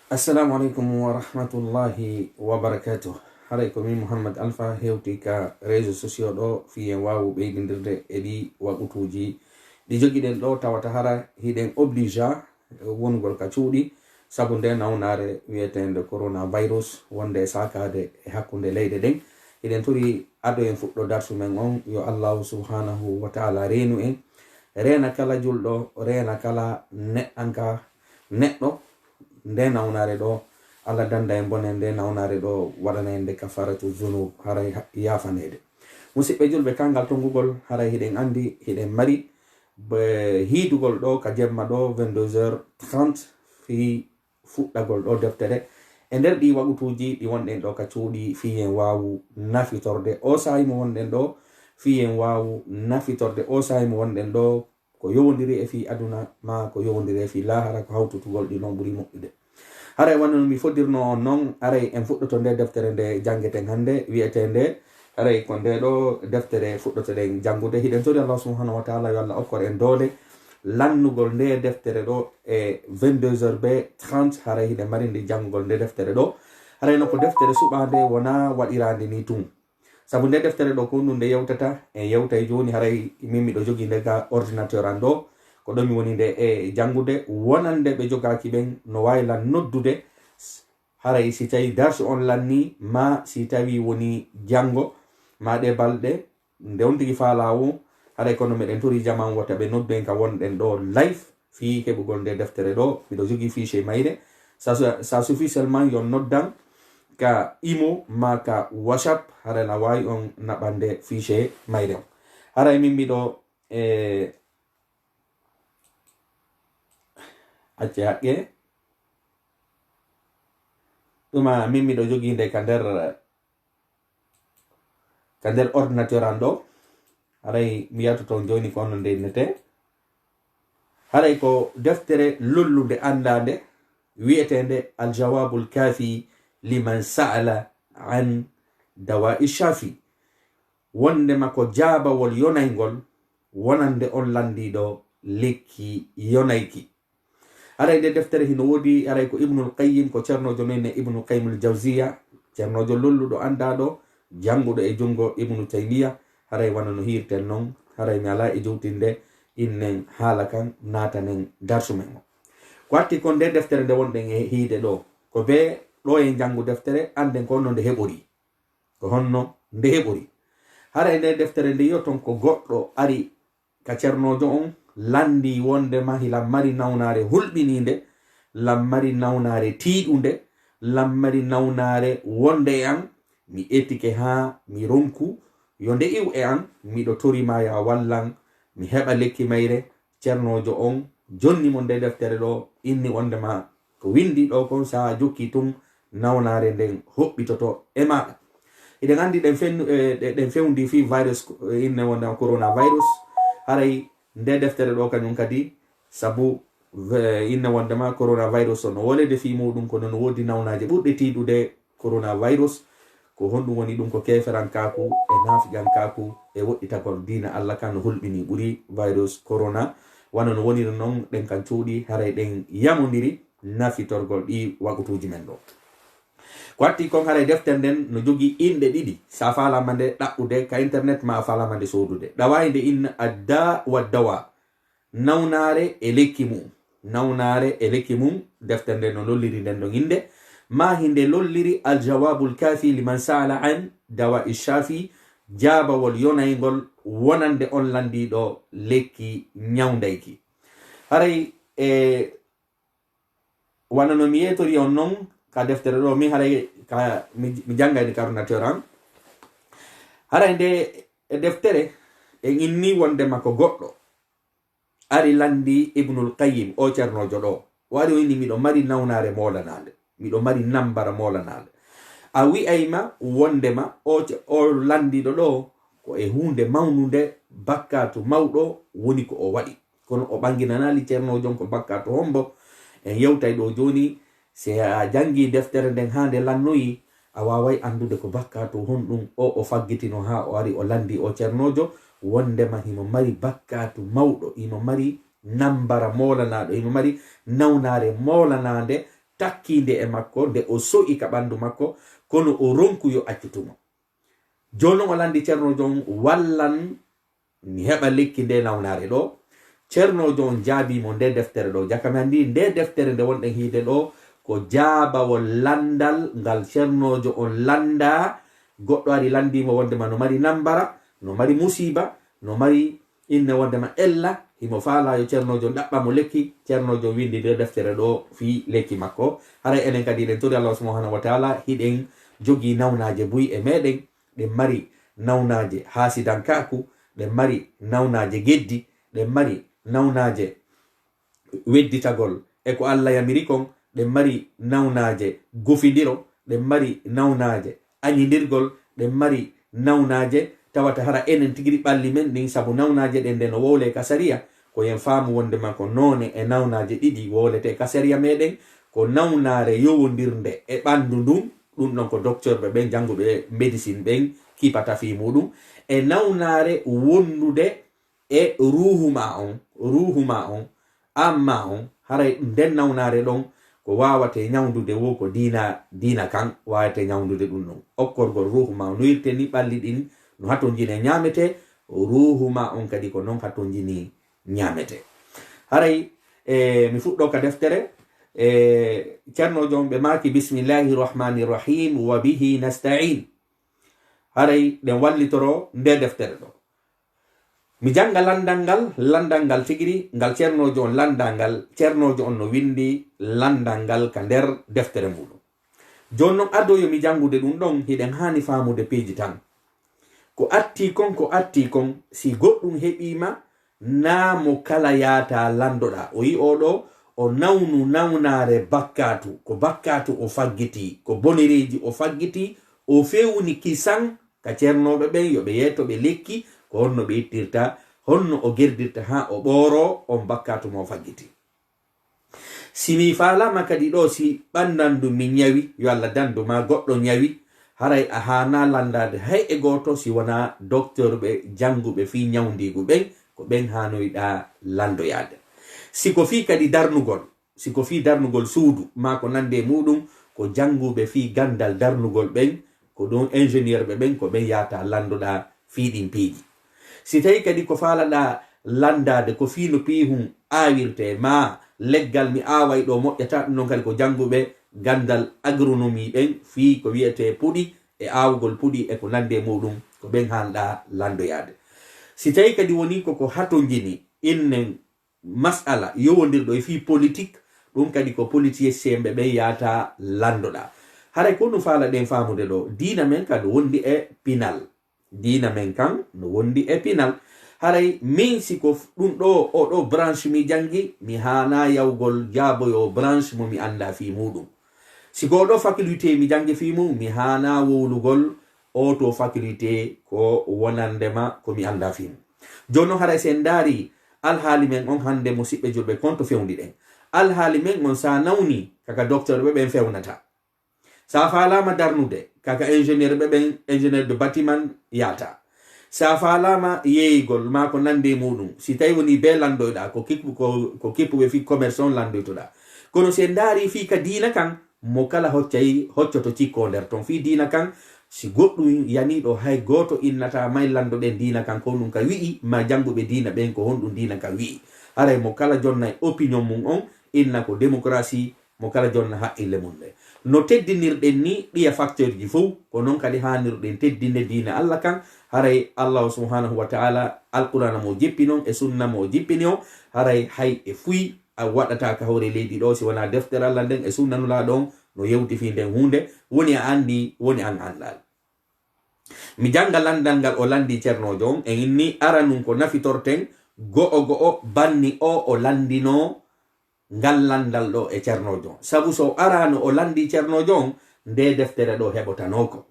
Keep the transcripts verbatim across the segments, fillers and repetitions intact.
Assalamu aleykum wa rahmatullahi wa barakatuh. Haray ko min Mouhammad Alpha hewti ka réseaux sociaux ɗo, fii en waawu ɓeydindirde e ɗi waqutuuji ɗi jogiɗen ɗo, tawata hara hiɗen obligé wonugol ka cuuɗi sabu nde nawnaare wiyeteende coronavirus wonde e saakaade e hakkunde leyɗe ɗen. Hiɗen tori ado en fuɗɗo darsu men on, yo Allahu subhanahu wa ta'ala reenu en, reena kala julɗo, reena kala neɗɗanka neɗɗo. Nde nawnaare ɗo, Allah danda en bone nde nawnaare ɗo, waɗana en nde kafaratu zunub, haray ha-, yaafaneede. Musidɓe julɓe, kangal tonngugol, haray hiɗen anndi, hiɗen mari be hiidugol ɗo ka jemma ɗo, vingt-deux heures trente, fii fuɗɗagol ɗo deftere. E nder ɗi waqutuuji ɗi wonɗen ɗo ka cuuɗi, fii en waawu nafitorde o saa'i mo wonɗen ɗo, fii en waawu nafitorde o saa'i mo wonɗen ɗo, ko yowondiri e fii aduna, ma ko yowondiri e fii laahara, ko hawtutugol ɗi non ɓuri moƴƴude. Haray wano no mi foddirno on non, haray en fuɗɗoto nde deftere nde janngeten hannde, wi'eteende, haray ko nde ɗo deftere fuɗɗotoɗen janngude. Hiɗen tori Allah subhanahu wa ta'ala yo Allah okkor en doole lannugol nde deftere ɗo e vingt-deux heures be trente, haray hiɗen mari ndi janngugol nde deftere ɗo. Haray no ko deftere suɓaande, wona waɗiraande ni tun. Sabu nde deftere ɗo ko ɗum nde yewtata, en yewtay jooni, haray min miɗo jogii nde ga ordinateur an ɗo, ko ɗo mi woni nde e janngude. Wonande ɓe jogaaki ɓen no waawi lan noddude, s-, haray si tawi darsu on lanni, ma si tawi woni janngo, ma ɗe balɗe, nde on tigi faalaa o, haray kono meɗen tori jaman wota ɓe noddu en ka wonɗen ɗo live. Fii heɓugol nde deftere ɗo, miɗo jogii fichier mayre. Ça, ça, ça suffit seulement yo noddan ka Imo ma ka WhatsApp, haray na waawi on naɓande fichier mayre on. Haray min miɗo, e, acce haqqe. Ɗuma min miɗo jogii nde ka nder, ka nder ordinateur an ɗo. Haray mi yaltoto on jooni ko honno nde innetee. Haray ko deftere lollunde anndaande wi'eteende Al-Jawabul Kafi liman sa'ala an dawa'i shafi. Wondema ko jaabawol yonayngol wonande on lanndiiɗo lekki yonayki. Haray nde deftere hino woodi, haray ko Ibnul Qayyim, ko cernoojo men ne Ibnu Qayyimul Jawziya, cernoojo lolluɗo anndaaɗo, jannguɗo e junngo Ibnu Taymiya. Haray wano no hiirten non, haray mi alaa e jowtinde, innen haala kan, naatanen darsu men o. Ko atti kon nde deftere nde wonɗen e hiide ɗo, ko bee ɗo e njanngu deftere, annden ko honno nde heɓori. Ko honno nde heɓori. Haray nde deftere nde yi'oton ko goɗɗo ari ka cernoojo on, lanndii wondema hilan mari nawnaare hulɓiniinde, lan mari nawnaare tiiɗunde, lan mari nawnaare wonde e an, mi etike haa mi ronku, yo nde iw e an, miɗo tori ma yo a wallan, mi heɓa lekki mayre. Cernoojo on jonni mo nde deftere ɗo, inni wondema ko winndi ɗo kon, sa jokki tun, nawnaare nden hoɓɓitoto e maaɗa. Eɗen anndi ɗen fen-, e, ɗe-, ɗen fewndi fii virus, e, inne wondema coronavirus. Haray nde deftere ɗo kañum kadi, sabu ve-, inne wondema coronavirus on no wolede fii muɗum, kono no woodi nawnaaje ɓurɗe tiiɗude coronavirus. Ko honɗum woni ɗum? Ko keeferankaaku e naafiqankaaku e woɗɗitagol diina Allah kan no hulɓinii ɓuri virus corona. Wano no woniri non, ɗen kan cuuɗi, haray ɗen yamondiri nafitorgol ɗi waqutuuji men ɗo. Ko atti kon, haray deftere nden no jogii inɗe ɗiɗi. Sa faalaama nde ɗaɓɓude ka internet, ma a faalaama nde soodude, ɗawaa e nde inna Adda wa Dawa, nawnaare e lekki mum. Nawnaare e lekki mum, deftere nden no lolliri nden ɗon innde. Ma hinde lolliri Al Jawabul Kafi liman sa'ala an dawa'i shafi, jaabawol yonayngol wonande on lanndiiɗo lekki ñawndayki. Haray e wano no mi yeetori on non ka deftere ɗo, min haray ka, mi, mi janngayni ka ordinateur an. Haray nde e deftere en inni wondema ko goɗɗo ari lanndii Ibnul Qayyim, o cernoojo ɗo. O ari o inni, miɗo mari nawnaare moolanaande, miɗo mari nambara moolanaande. A wi'ay ma wondema o ce-, o lanndiiɗo ɗo ko e huunde mawnunde, bakkaatu mawɗo woni ko o waɗi. Kono o ɓanginanaali cernoojo on ko bakkaatu hombo. En yewtay ɗo jooni, si a janngii deftere nden haa nde lannoyi, a waaway anndude ko bakkaatu honɗum o, o faggitino haa o ari o lanndii o cernoojo, wondema himo mari bakkaatu mawɗo, himo mari nambara moolanaaɗo, himo mari nawnaare moolanaande, takkiinde e makko, nde o so'i ka ɓanndu makko, kono o ronku yo accu tumo. Jooni non o lanndi Ceernoojo on wallan mi heɓa lekki nde nawnaare ɗoo. Ceernoojo on jaabii mo nde deftere ɗoo. Jaka mi anndi nde deftere nde wonɗen hiide ɗoo, ko jaabawol lanndal ngal Ceernoojo on lanndaa. Goɗɗo ari lanndii mo wonndema no mari nambara, no mari musiiba, no mari inne wonndema ella, himo faalaa yo Ceernoojo on ɗaɓɓa mo lekki. Ceernoojo on winndi nde deftere ɗoo fii lekki makko. Haray enen kadi eɗen tori Allah subhanahu wa taala, hiɗen jogii nawnaaje buy e meɗen. Ɗen mari nawnaaje haasidankaaku, ɗen mari nawnaaje geddi, ɗen mari nawnaaje wedditagol e ko Allah yamiri kon, ɗen mari nawnaaje gofindiro, ɗen mari nawnaaje añindirgol, ɗen mari nawnaaje tawata hara enen tigi ɓalli men ɗin, sabu nawnaaje ɗen nde no wowlee ka sariya, ko yen faamu wonndema ko noone e nawnaaje ɗiɗi wowletee ka sariya meɗen, ko nawnaare yowondirnde e ɓanndu ndun, ɗun ɗon ko docteur ɓe ɓen, jannguɓe médecine ɓen kipata fii muɗum, e nawnaare wondude e ruuhu ma on, ruuhu ma on, an ma on, haray nden nawnaare ɗon ko waawatee ñawndude, wo ko diina, diina kan waawatee ñawndude ɗun ɗon. Okkorgol ruuhu ma on, no yirte ni ɓalli ɗin no hatonjini e ñaametee, ruuhu ma on kadi ko non hatonjini ñaametee. Haray, e, mi fuɗɗoo ka deftere, e, Ceernoojo on ɓe maaki, "Bismillahi rahmani rahim, wa bihi nasta'in." Haray ɗen wallitoro nde deftere ɗoo. Mi jannga lanndal ngal, lanndal ngal tigiri, ngal Ceernoojo on lanndaa ngal, Ceernoojo on no winndi lanndal ngal ka nder deftere muɗum. Jooni non, ado yo mi janngude ɗun ɗon, hiɗen haani faamude piiji tan. Ko attii kon, ko attii kon, si goɗɗum heɓii ma, naa mo kala yaataa lanndoɗaa. O yi'oo ɗoo, o nawnu nawnaare bakkaatu, ko bakkaatu o faggitii, ko bonereeji o faggitii, o fewni kisan ka ceernooɓe ɓen, yo ɓe yeeto ɓe lekki, ko honno ɓe ittirta, honno o gerdirta haa o ɓooroo on bakkaatu mo o faggitii. Si mi faalaama kadi ɗoo, si ɓanndan ndu mi ñawi, yo Allah dandu ma goɗɗo ñawi, haray a haanaa lanndaade hay e gooto si wonaa docteur ɓe jannguɓe fii ñawndiigu ɓen, ko ɓen haanoyɗaa lanndoyaade. Si ko fii kadi darnugol, si ko fii darnugol suudu, maa ko nandi e muɗum, ko jannguɓe fii ganndal darnugol ɓen, ko ɗum ingénieur ɓe ɓen, ko ɓen yaataa lanndoɗaa fii ɗin piiji. Si tawii kadi ko faalaɗaa lanndaade ko fii no piihun aawirtee, maa leggal mi aaway ɗoo moƴƴataa, ɗum non kadi ko jannguɓe ganndal agronomie ɓen, fii ko wi'etee puɗi e aawugol puɗi e ko nandi e muɗum, ko ɓen haanɗaa lanndoyaade. Si tawii kadi wonii ko ko hatonjini innen mas'ala yowondirɗo e fii politik, ɗum kadi ko politicienɓe ɓen yaataa lanndoɗaa. Haray ko ɗum faalaɗen faamude ɗoo, diina men ka no wondi e pinal. Diina men kan no wondi e pinal. Haray min si ko f-, ɗum ɗoo, oo ɗoo branche mi janngi, mi haanaa yawgol jaaboyoo branche mo mi anndaa fii muɗum. Si ko oo ɗoo faculté mi janngi fii mum, mi haanaa wowlugol oo to faculté ko wonande ma ko mi anndaa fii mum. Jooni non, haray si en ndaarii alhaali men on hannde, musiɓɓe julɓe, kon to fewndi ɗen. Alhaali men on, sa nawni, kaka docteur ɓe ɓen fewnata. Sa faalaama darnude, kaka ingénieur ɓe ɓen, ingénieur de bâtiment yaata. Sa faalaama yeeyigol, maa ko nandi e muɗum, si tawi woni bee lanndoyɗaa, ko kippu-, ko, ko kippuɓe fii commerce on lanndoytoɗaa. Kono si en ndaarii fii ka diina kan, mo kala hoccay, hoccoto cikkoo nder ton. Fii diina kan, si goɗɗum yanii ɗoo, hay gooto innataa may lanndoɗen diina kan, ko honɗum ka wi'i, maa jannguɓe diina ɓen, ko honɗum diina kan wi'i. Haray mo kala jonnay opinion mum on, inna ko démocratie, mo kala jonna haqqille mum nde. No teddinirɗen ni ɗiya facteur ji fow, ko non kadi haanirɗen teddinde diina Allah kan. Haray Allahu subhanahu wa ta'ala, Alqur'aana mo jippi non, e sunna mo jippini on, haray hay e fuy a waɗataa ka hoore leydi ɗoo, si wonaa deftere Allah nden e sunna Nulaaɗo on no yewti fii nden huunde, woni a anndi, woni an anndaali. Mi jannga lanndal ngal o lanndii Ceernoojo on, en inni aranun ko nafitorten, go'o go'o banni o o lanndinoo ngal lanndal ɗoo e Ceernoojo on. Sabu so araano o lanndii Ceernoojo on, ndee deftere ɗoo heɓotanoo ko.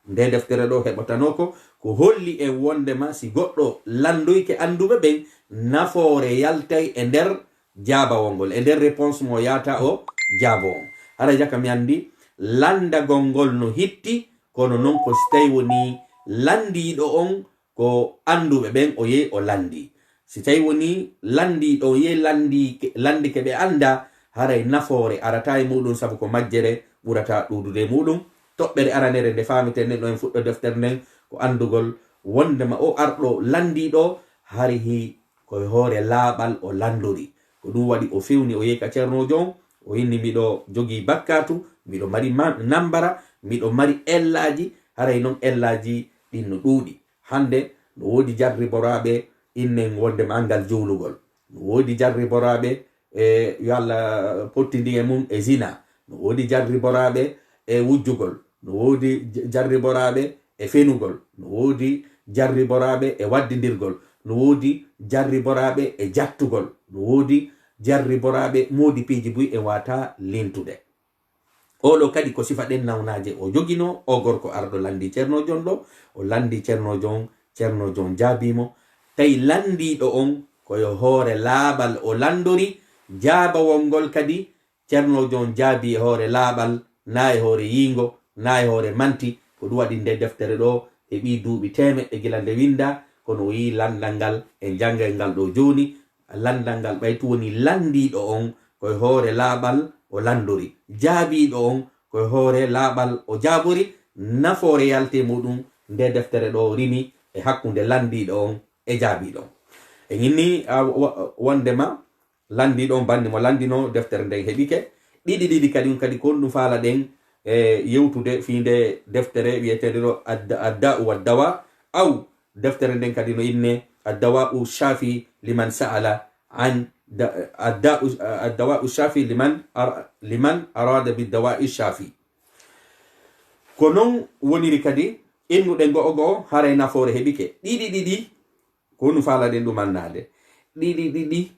Ndee deftere ɗoo heɓotanoo ko, ko holli en wonndema si goɗɗo lanndoyke annduɓe ɓen, nafoore yaltay e nder jaabawol ngol, e nder réponse mo yaata o jaabo on. Hara jaka mi anndi, lanndagol ngol no hitti, kono non ko si tawi woni lanndiiɗo on ko annduɓe ɓen o yehi o lanndii. Si tawi woni lanndiiɗo on yehi lanndii-, lanndike ɓe anndaa, haray nafoore arata e muɗum, sabu ko majjere ɓurata ɗuuɗude e muɗum. Toɓɓere aranere nde faamiten nden ɗo en fuɗɗo deftere nden, ko anndugol wonndema o arɗo lanndiiɗo hari hi ko e hoore laaɓal o lanndori. Ko ɗum waɗi o fewni, o yehi ka ceernoojo on, o inni, "Miɗo jogii bakkaatu, miɗo mari ma-, nambara, miɗo mari ellaaji, haray non ellaaji ɗin no ɗuuɗi." Hannde no woodi jarriboraaɓe innen wonndema anngal juulugol. No woodi jarriboraaɓe e yo Allah pottindi e mum e zina. No woodi jarriboraaɓe e wujjugol. No woodi j-, jarriboraaɓe e fenugol. No woodi jarriboraaɓe e waddindirgol. No woodi jarriboraaɓe e jattugol. No woodi jarriboraaɓe moodi piiji buy e wata lintude. Oɗo kadi ko sifa ɗen nawnaaje o joginoo, o gorko arɗo lanndii ceernoojo on ɗo, o lanndii ceernoojo on, ceernoojo on jaabii mo. Tawi lanndiiɗo on ko yo hoore laaɓal o lanndori, jaabawol ngol kadi ceernoojo on jaabii e hoore laaɓal, naa e hoore yiingo, naa e hoore manti. Ko ɗum waɗi nde deftere ɗo heɓii duuɓi teemeɗɗe gila nde winndaa, kono o yii lanndal ngal e janngay ngal ɗo jooni, lanndal ngal ɓay tun woni lanndiiɗo on ko e hoore laaɓal o lanndori, jaabiiɗo on ko e hoore laaɓal o jaabori. Nafoore yalti e muɗum nde deftere ɗo rimi e hakkunde lanndiiɗo on e jaabiiɗo on. En inni, a, wa-, wondema lanndiiɗo on banndi mo lanndino deftere nden heɓike. Ɗiɗi ɗiɗi kadi, on kadi ko honɗum faalaɗen e yewtude fii nde deftere wiyeteende ɗo Adda-, Adda'u wa Dawa, aw deftere nden kadi no inne Addawa'u Shafi liman sa'ala an da-, Adda'u, Addawa'u Shafi liman ar-, liman arada bi dawa'i shafi. Ko non woniri kadi innuɗen go'o go'o haray nafoore heɓike. Ɗiɗi ɗiɗi ko honɗum faalaɗen ɗum annaade. Ɗiɗi ɗiɗi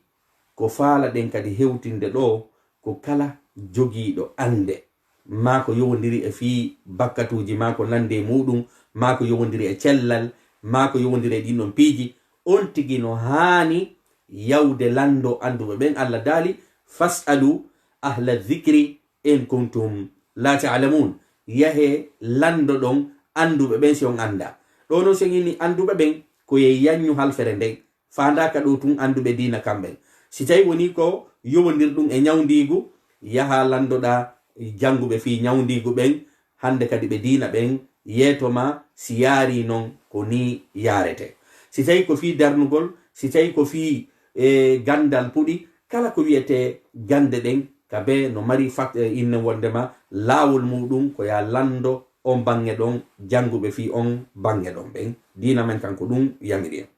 ko faalaɗen kadi hewtinde ɗo ko kala jogiiɗo annde maa ko yowondiri e fii bakkatuuji, maa ko nandi e muɗum, maa ko yowondiri e cellal, maa ko yowondiri e ɗin ɗon piiji, on tigi no haani yawde lanndo annduɓe ɓen. Allah daali, "Fas'alu ahla dhikri in kuntum la ta'lamun." Yahee lanndoɗon annduɓe ɓen si on anndaa. Ɗo non si en inni annduɓe ɓen ko e yanñu halfere nden. Faandaaka ɗo tun annduɓe diina kamɓen. Si tawi woni ko yowondirɗum e ñawndiigu, yaha lanndoɗaa jannguɓe fii ñawndiigu ɓen, hannde kadi ɓe diina ɓen yeeto ma si yaarii non ko nii yaarete. Si tawi ko fii darnugol, si tawi ko fii, e, ganndal puɗi, kala ko wiyetee gannde ɗen, ka bee no mari fat-, e, inne wonndema laawol muɗum ko yaa lanndo on baŋŋe ɗon, jannguɓe fii on baŋŋe ɗon ɓen. Diina men kan ko ɗum yamiri en.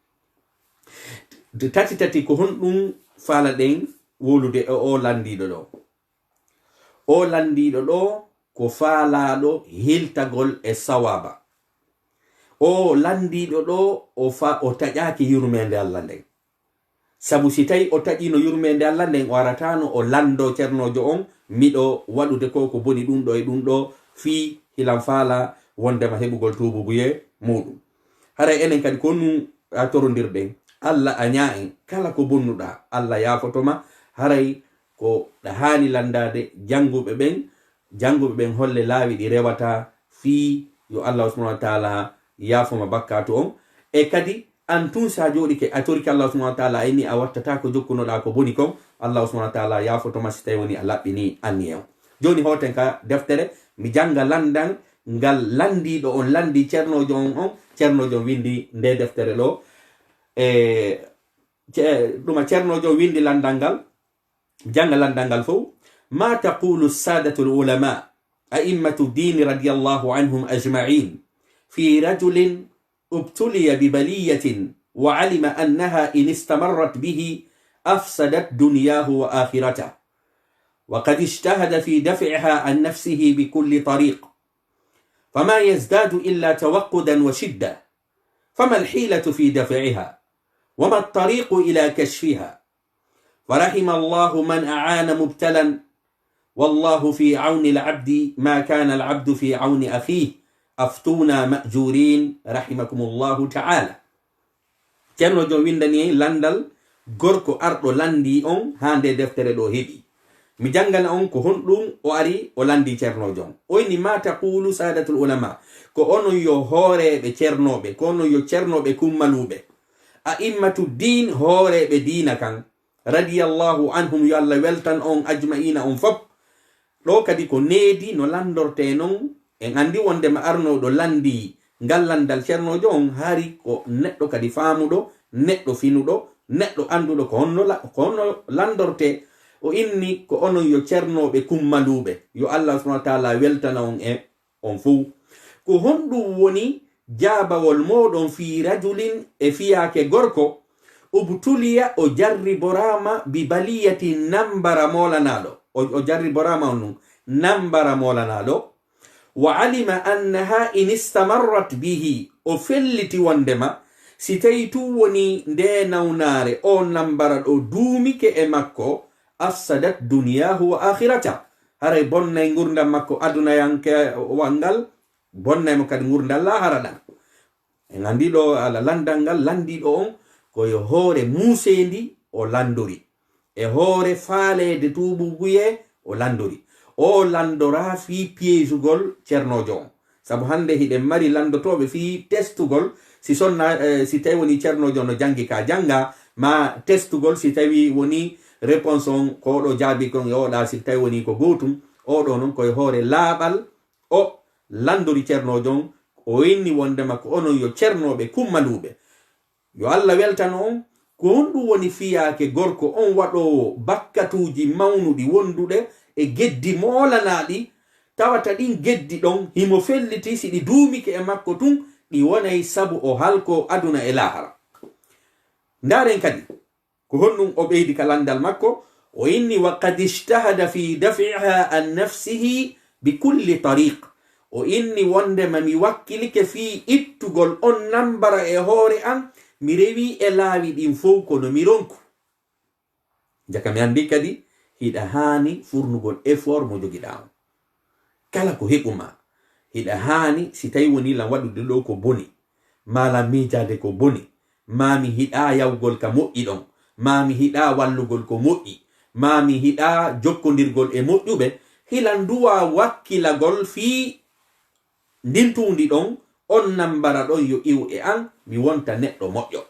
Tati tati, ko honɗum faalaɗen wowlude e o lanndiiɗo ɗo? O lanndiiɗo ɗo ko faalaaɗo hiltagol e sawaaba. O lanndiiɗo ɗo o fa-, o taƴaaki yurmeende Allah nden. Sabu si tawi o taƴiino yurmeende Allah nden, o arataano o lanndoo cernoojo on, miɗo waɗude ko ko boni ɗum ɗo e ɗum ɗo, fii hilan faala wonndema heɓugol tuububuye muɗum. Haray enen kadi ko nu a torondirɗen, Allah a ñaa en, kala ko bonnuɗaa, Allah yaafoto ma. Haray ko ɗa haani lanndaade jannguɓe ɓen, jannguɓe ɓen holle laawi ɗi rewata fii yo Allah subhanahu wa taala yaafo ma bakkaatu on. E kadi an tun sa jooɗike a torike Allah subhanahu wa taala, a inni a wattata ko jokkunoɗaa ko boni kon, Allah subhanahu wa taala yaafoto ma si tawi woni a laɓɓini anniya on. Jooni hooten ka deftere, mi jannga lanndal ngal lanndiiɗo on lanndii cernoojo on, on cernoojo on winndi nde deftere ɗo. E ce-, ɗuma cernoojo on winndi lanndal ngal, jannga lanndal ngal fow. ما تقول السادة العلماء أئمة الدين رضي الله عنهم أجمعين في رجل ابتلي ببلية وعلم أنها إن استمرت به أفسدت دنياه وآخرته، وقد اجتهد في دفعها عن نفسه بكل طريق، فما يزداد إلا توقدا وشدة، فما الحيلة في دفعها؟ وما الطريق إلى كشفها؟ فرحم الله من أعان مبتلى، والله في عون العبد ما كان العبد في عون أخيه، أفتونا مأجورين، رحمكم الله تعالى. Cernoojo on winndani en lanndal gorko arɗo lanndii on haa nde deftere ɗo heɓi. Mi janngana on ko honɗum o ari o lanndii cernoojo on. O inni, ما تقول سادة العلماء, ko onon yo hooreeɓe cernooɓe, ko onon yo cernooɓe kummaluuɓe. أئمة الدين, hooreeɓe diina kan. radiyallahu anhum, yo Allah weltan on ajma'ina on fop. Ɗo kadi ko needi no lanndortee non. En anndi wonndema arnooɗo lanndi ngal lanndal Ceernoojo on, hari ko neɗɗo kadi faamuɗo, neɗɗo finuɗo, neɗɗo annduɗo ko honno la-, ko honno lanndortee. O inni ko onon yo ceernooɓe kummaluuɓe. Yo Allah subhanahu wa taala weltana on e on fow. Ko honɗum woni jaabawol mooɗon fii rajulin e fiyaake gorko, ubtuliya, o jarriboraama, bi baliyatin, nambara moolanaaɗo. O, o jarriboraama on ɗum, nambara moolanaaɗo. Wa alima annaha in istamarrat bihi, o felliti wonndema si tawi tun woni nde nawnaare, o nambara ɗo duumike e makko, afsadat duniyaahu wa aakhirata, haray bonnay ngurndan makko adunayanke wal ngal, bonnay mo kadi ngurndan laahara ɗan. En anndi ɗo ala lanndal ngal lanndiiɗo on ko yo hoore muuseendi o lanndori, e hoore faaleede tuubuguye o lanndori. O lanndoraa fii piyeesugol cernoojo on. Sabu hannde hiɗen mari lanndotooɓe fii testugol, si sonna, eh, si tawi woni cernoojo on no janngi ka jannga, ma testugol si tawi woni réponse on ko oɗo jaabi kon e oɗa, si tawi woni ko gootum, oɗo non koye hoore laaɓal o lanndori cernoojo on, o inni wonndema ko onon yo cernooɓe kummaluuɓe. Yo Allah weltano on. Ko honɗum woni fiyaake gorko on waɗoowo bakkatuuji mawnuɗi wonduɗe e geddi moolanaaɗi, tawata ɗin geddi ɗon himo felliti si ɗi duumike e makko tun, ɗi wonay sabu o halkoo aduna e laahara? Ndaaren kadi, ko honɗum o ɓeydi ka lanndal makko? O inni, wa qad ijtahada fi daf'iha an nafsihi bi kulli tariq. O inni wonndema mi wakkilike fii ittugol on nambara e hoore an, mi rewii e laawi ɗin fow kono mi ronku. Jaka mi anndi kadi hiɗa haani furnugol effort mo jogiɗaa on. Kala ko heɓu ma, hiɗa haani, si tawi woni lan waɗude ɗo ko boni, maa lan miijaade ko boni, maa mi hiɗaa yawgol ka moƴƴi ɗon, maa mi hiɗaa wallugol ko moƴƴi, maa mi hiɗaa jokkondirgol e moƴƴuɓe, hilan duwaa wakkilagol fii ndin tuundi ɗon, on nambara ɗon yo iw e an, mi wonta neɗɗo moƴƴo.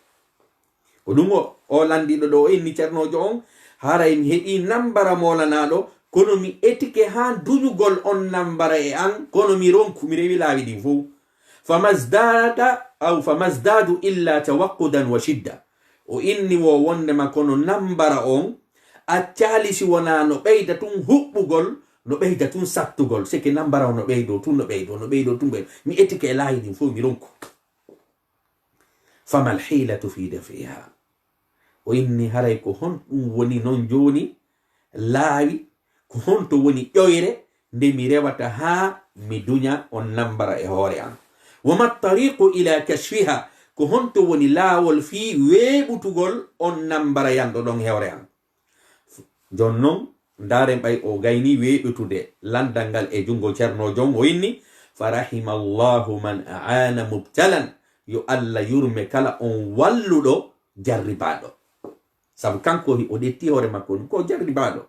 Ko ɗum o, o lanndiiɗo ɗo o inni cernoojo on, haray mi heɓii nambara moolanaaɗo, kono mi etike haa duñugol on nambara e an, kono mi ronku, mi rewi laawi ɗin fow. Fama zdada, aw fama zdadu illa tawaqqudan wa shidda. O inni wo wonndema kono nambara on accaali si wonaa no ɓeyda tun huɓɓugol, no ɓeyda tun sattugol. Seke nambara on no ɓeydoo tun, no ɓeydoo, no ɓeydoo tun, ɓeydoo. Mi etike e laawi ɗin fow, mi ronku. Famal hiilatu fi daf'iha? O inni haray ko honɗum woni non jooni laawi, ko honto woni ƴoyre nde mi rewata haa mi duña on nambara e hoore an? Wa ma tariqu ila kashfiha? Ko honto woni laawol fii weeɓutugol on nambara yanɗo ɗon e hoore an? Jon non, ndaaren ɓay o gayni weeɓutude lanndal ngal e junngo cernoojo on, o inni, fa rahimallahu man a'ana mubtalan, yo Allah yurme kala on walluɗo jarribaaɗo. Sabu kanko hi-, o ƴetti hoore makko ɗum ko jarribaaɗo.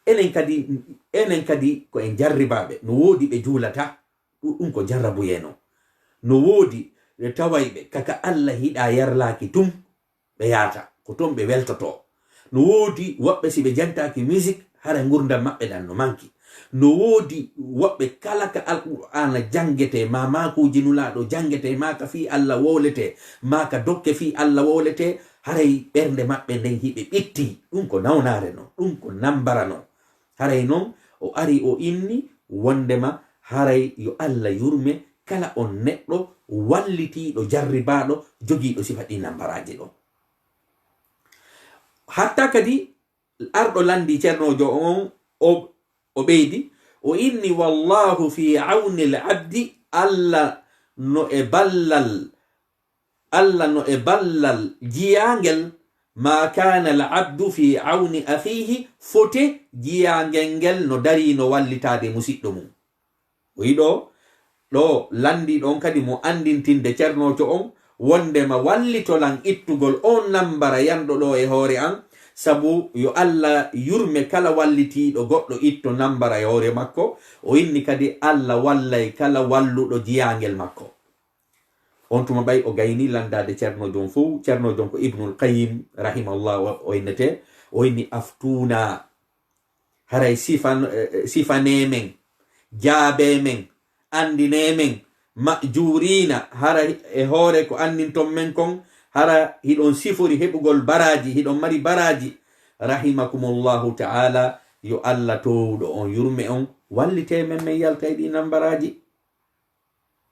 Enen kadi, enen kadi ko en jarribaaɓe. No woodi ɓe juulata, ɗu-, ɗum ko jarrabuyee non. No woodi ɓe tawayɓe kaka Allah hiɗa yarlaaki tun, ɓe yaata, ko ton ɓe weltotoo. No woodi woɓɓe si ɓe jantaaki musique, hara ngurndan maɓɓe ɗan no manki. No woodi woɓɓe kala ka Alqur'aana janngetee, maa maakuuji Nulaaɗo janngetee, maa ka fii Allah wowletee, maa ka dokke fii Allah wowletee, haray ɓernde maɓɓe nden hiɓe ɓitti. Ɗum ko nawnaare non, ɗum ko nambara non. Haray non o ari o inni wondema haray yo Allah yurme kala on neɗɗo wallitiiɗo, jarribaaɗo, jogiiɗo sifa ɗi nambaraaji ɗon. Hatta kadi arɗo lanndi ceernoojo on, o, o ɓeydi, o inni, "Wallahu fi awni al abdi," Allah no e ballal, Allah no e ballal jiyaangel, "ma kana al abdu fi awni akhihi," fote jiyaangel ngel no darii no wallitaade musiɗɗo mum. O yiɗo ɗo lanndiiɗo on kadi mo anndintinde ceernoojo on wondema wallito lan ittugol on nambara yanɗo ɗo e hoore an, sabu yo Allah yurme kala wallitiiɗo goɗɗo itto nambara e hoore makko. O inni kadi Allah wallay kala walluɗo jiyaangel makko. On tuma ɓay o gayni lanndaade ceernoojo on fow. Ceernoojo on ko Ibnul Qayyim rahimahullah o, o innete. O inni: "Aftuuna, haray sifan-, eh, eh, sifanee men, jaabee men, anndinee men, ma'juuriina, hara e hoore ko anndinton men kon, hara hiɗon sifori heɓugol baraaji, hiɗon mari baraaji. Rahimakumullahu ta'ala, yo Alla toowuɗo on yurme on, wallitee men, men yalta e ɗii nambaraaji."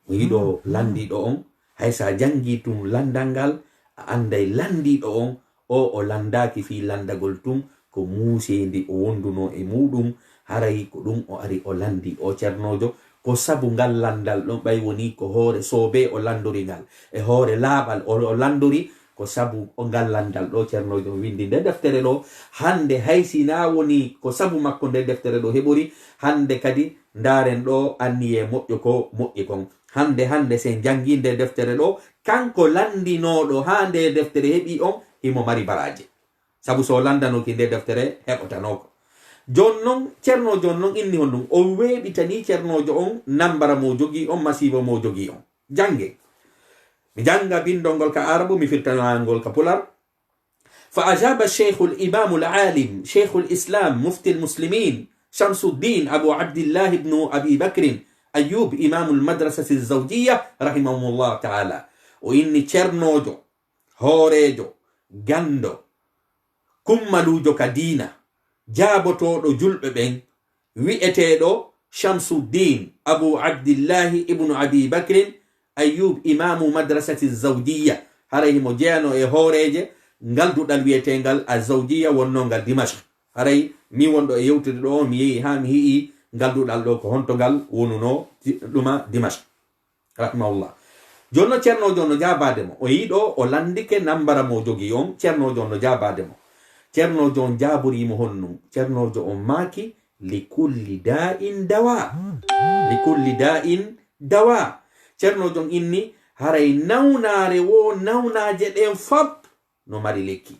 O yiɗo lanndiiɗo on, hay so a janngii tun lanndal ngal, a annday lanndiiɗo on, o, o lanndaaki fii lanndagol tun, ko muuseendi o wondunoo e muuɗum, haray ko ɗum o ari o lanndii o cernoojo, ko sabu ngal lanndal ɗon, ɓay wonii ko hoore soobee o lanndori ngal, e hoore laaɓal o, o lanndori, ko sabu o ngal lanndal ɗo cernoojo on winndi nde deftere ɗo, hannde hay si naa wonii ko sabu makko nde deftere ɗo heɓori, hannde kadi ndaaren ɗo anniyee moƴƴo ko moƴƴi kon. Hannde, hannde, si en janngii nde deftere ɗo, kanko lanndinooɗo haa nde deftere heɓi on, himo mari baraaji. Sabu so o lanndanoki nde deftere, heɓotanoo ko. Jooni non, cernoojo on non inni honɗum? O weeɓitanii cernoojo on nambara mo jogii on, masiiba mo jogii on. Jannge. Mi jannga binndol ngol ka Arabu, mi firtana ngol ka Pular. فأجاب الشيخ الإمام العالم شيخ الإسلام مفتي المسلمين شمس الدين أبو عبد الله بن أبي بكر أيوب إمام المدرسة الزوجية رحمه الله تعالى. O inni cernoojo, hooreejo, ganndo, kummaluujo ka diina, jaabotooɗo julɓe ɓen, wi'eteeɗo Shamsuddin Abu Abdillahi ibnu Abi Bakrin Ayyub, Imaamu Madrasati Zawjiyya, haray himo jeyanoo e hooreeje ngal duɗal wi'eteengal Azawjiyya wonnongal Dimashq. Haray min wonɗo e yewtude ɗoo, mi yehi haa mi yi'i ngal duɗal ɗoo ko honto ngal wonunoo, ɗuma Dimashq. Rahimahullah. Jooni no cernoojo on no jaabaade mo. O yiɗo, o lanndike nambara mo jogii on, cernoojo on no jaabaade mo. Cernoojo on jaaborii mo honɗum? Cernoojo on maaki: "Li kulli daa'in dawa." Li kulli daa'in dawa. Cernoojo on inni, haray nawnaare woo, nawnaaje ɗen fop no mari lekki.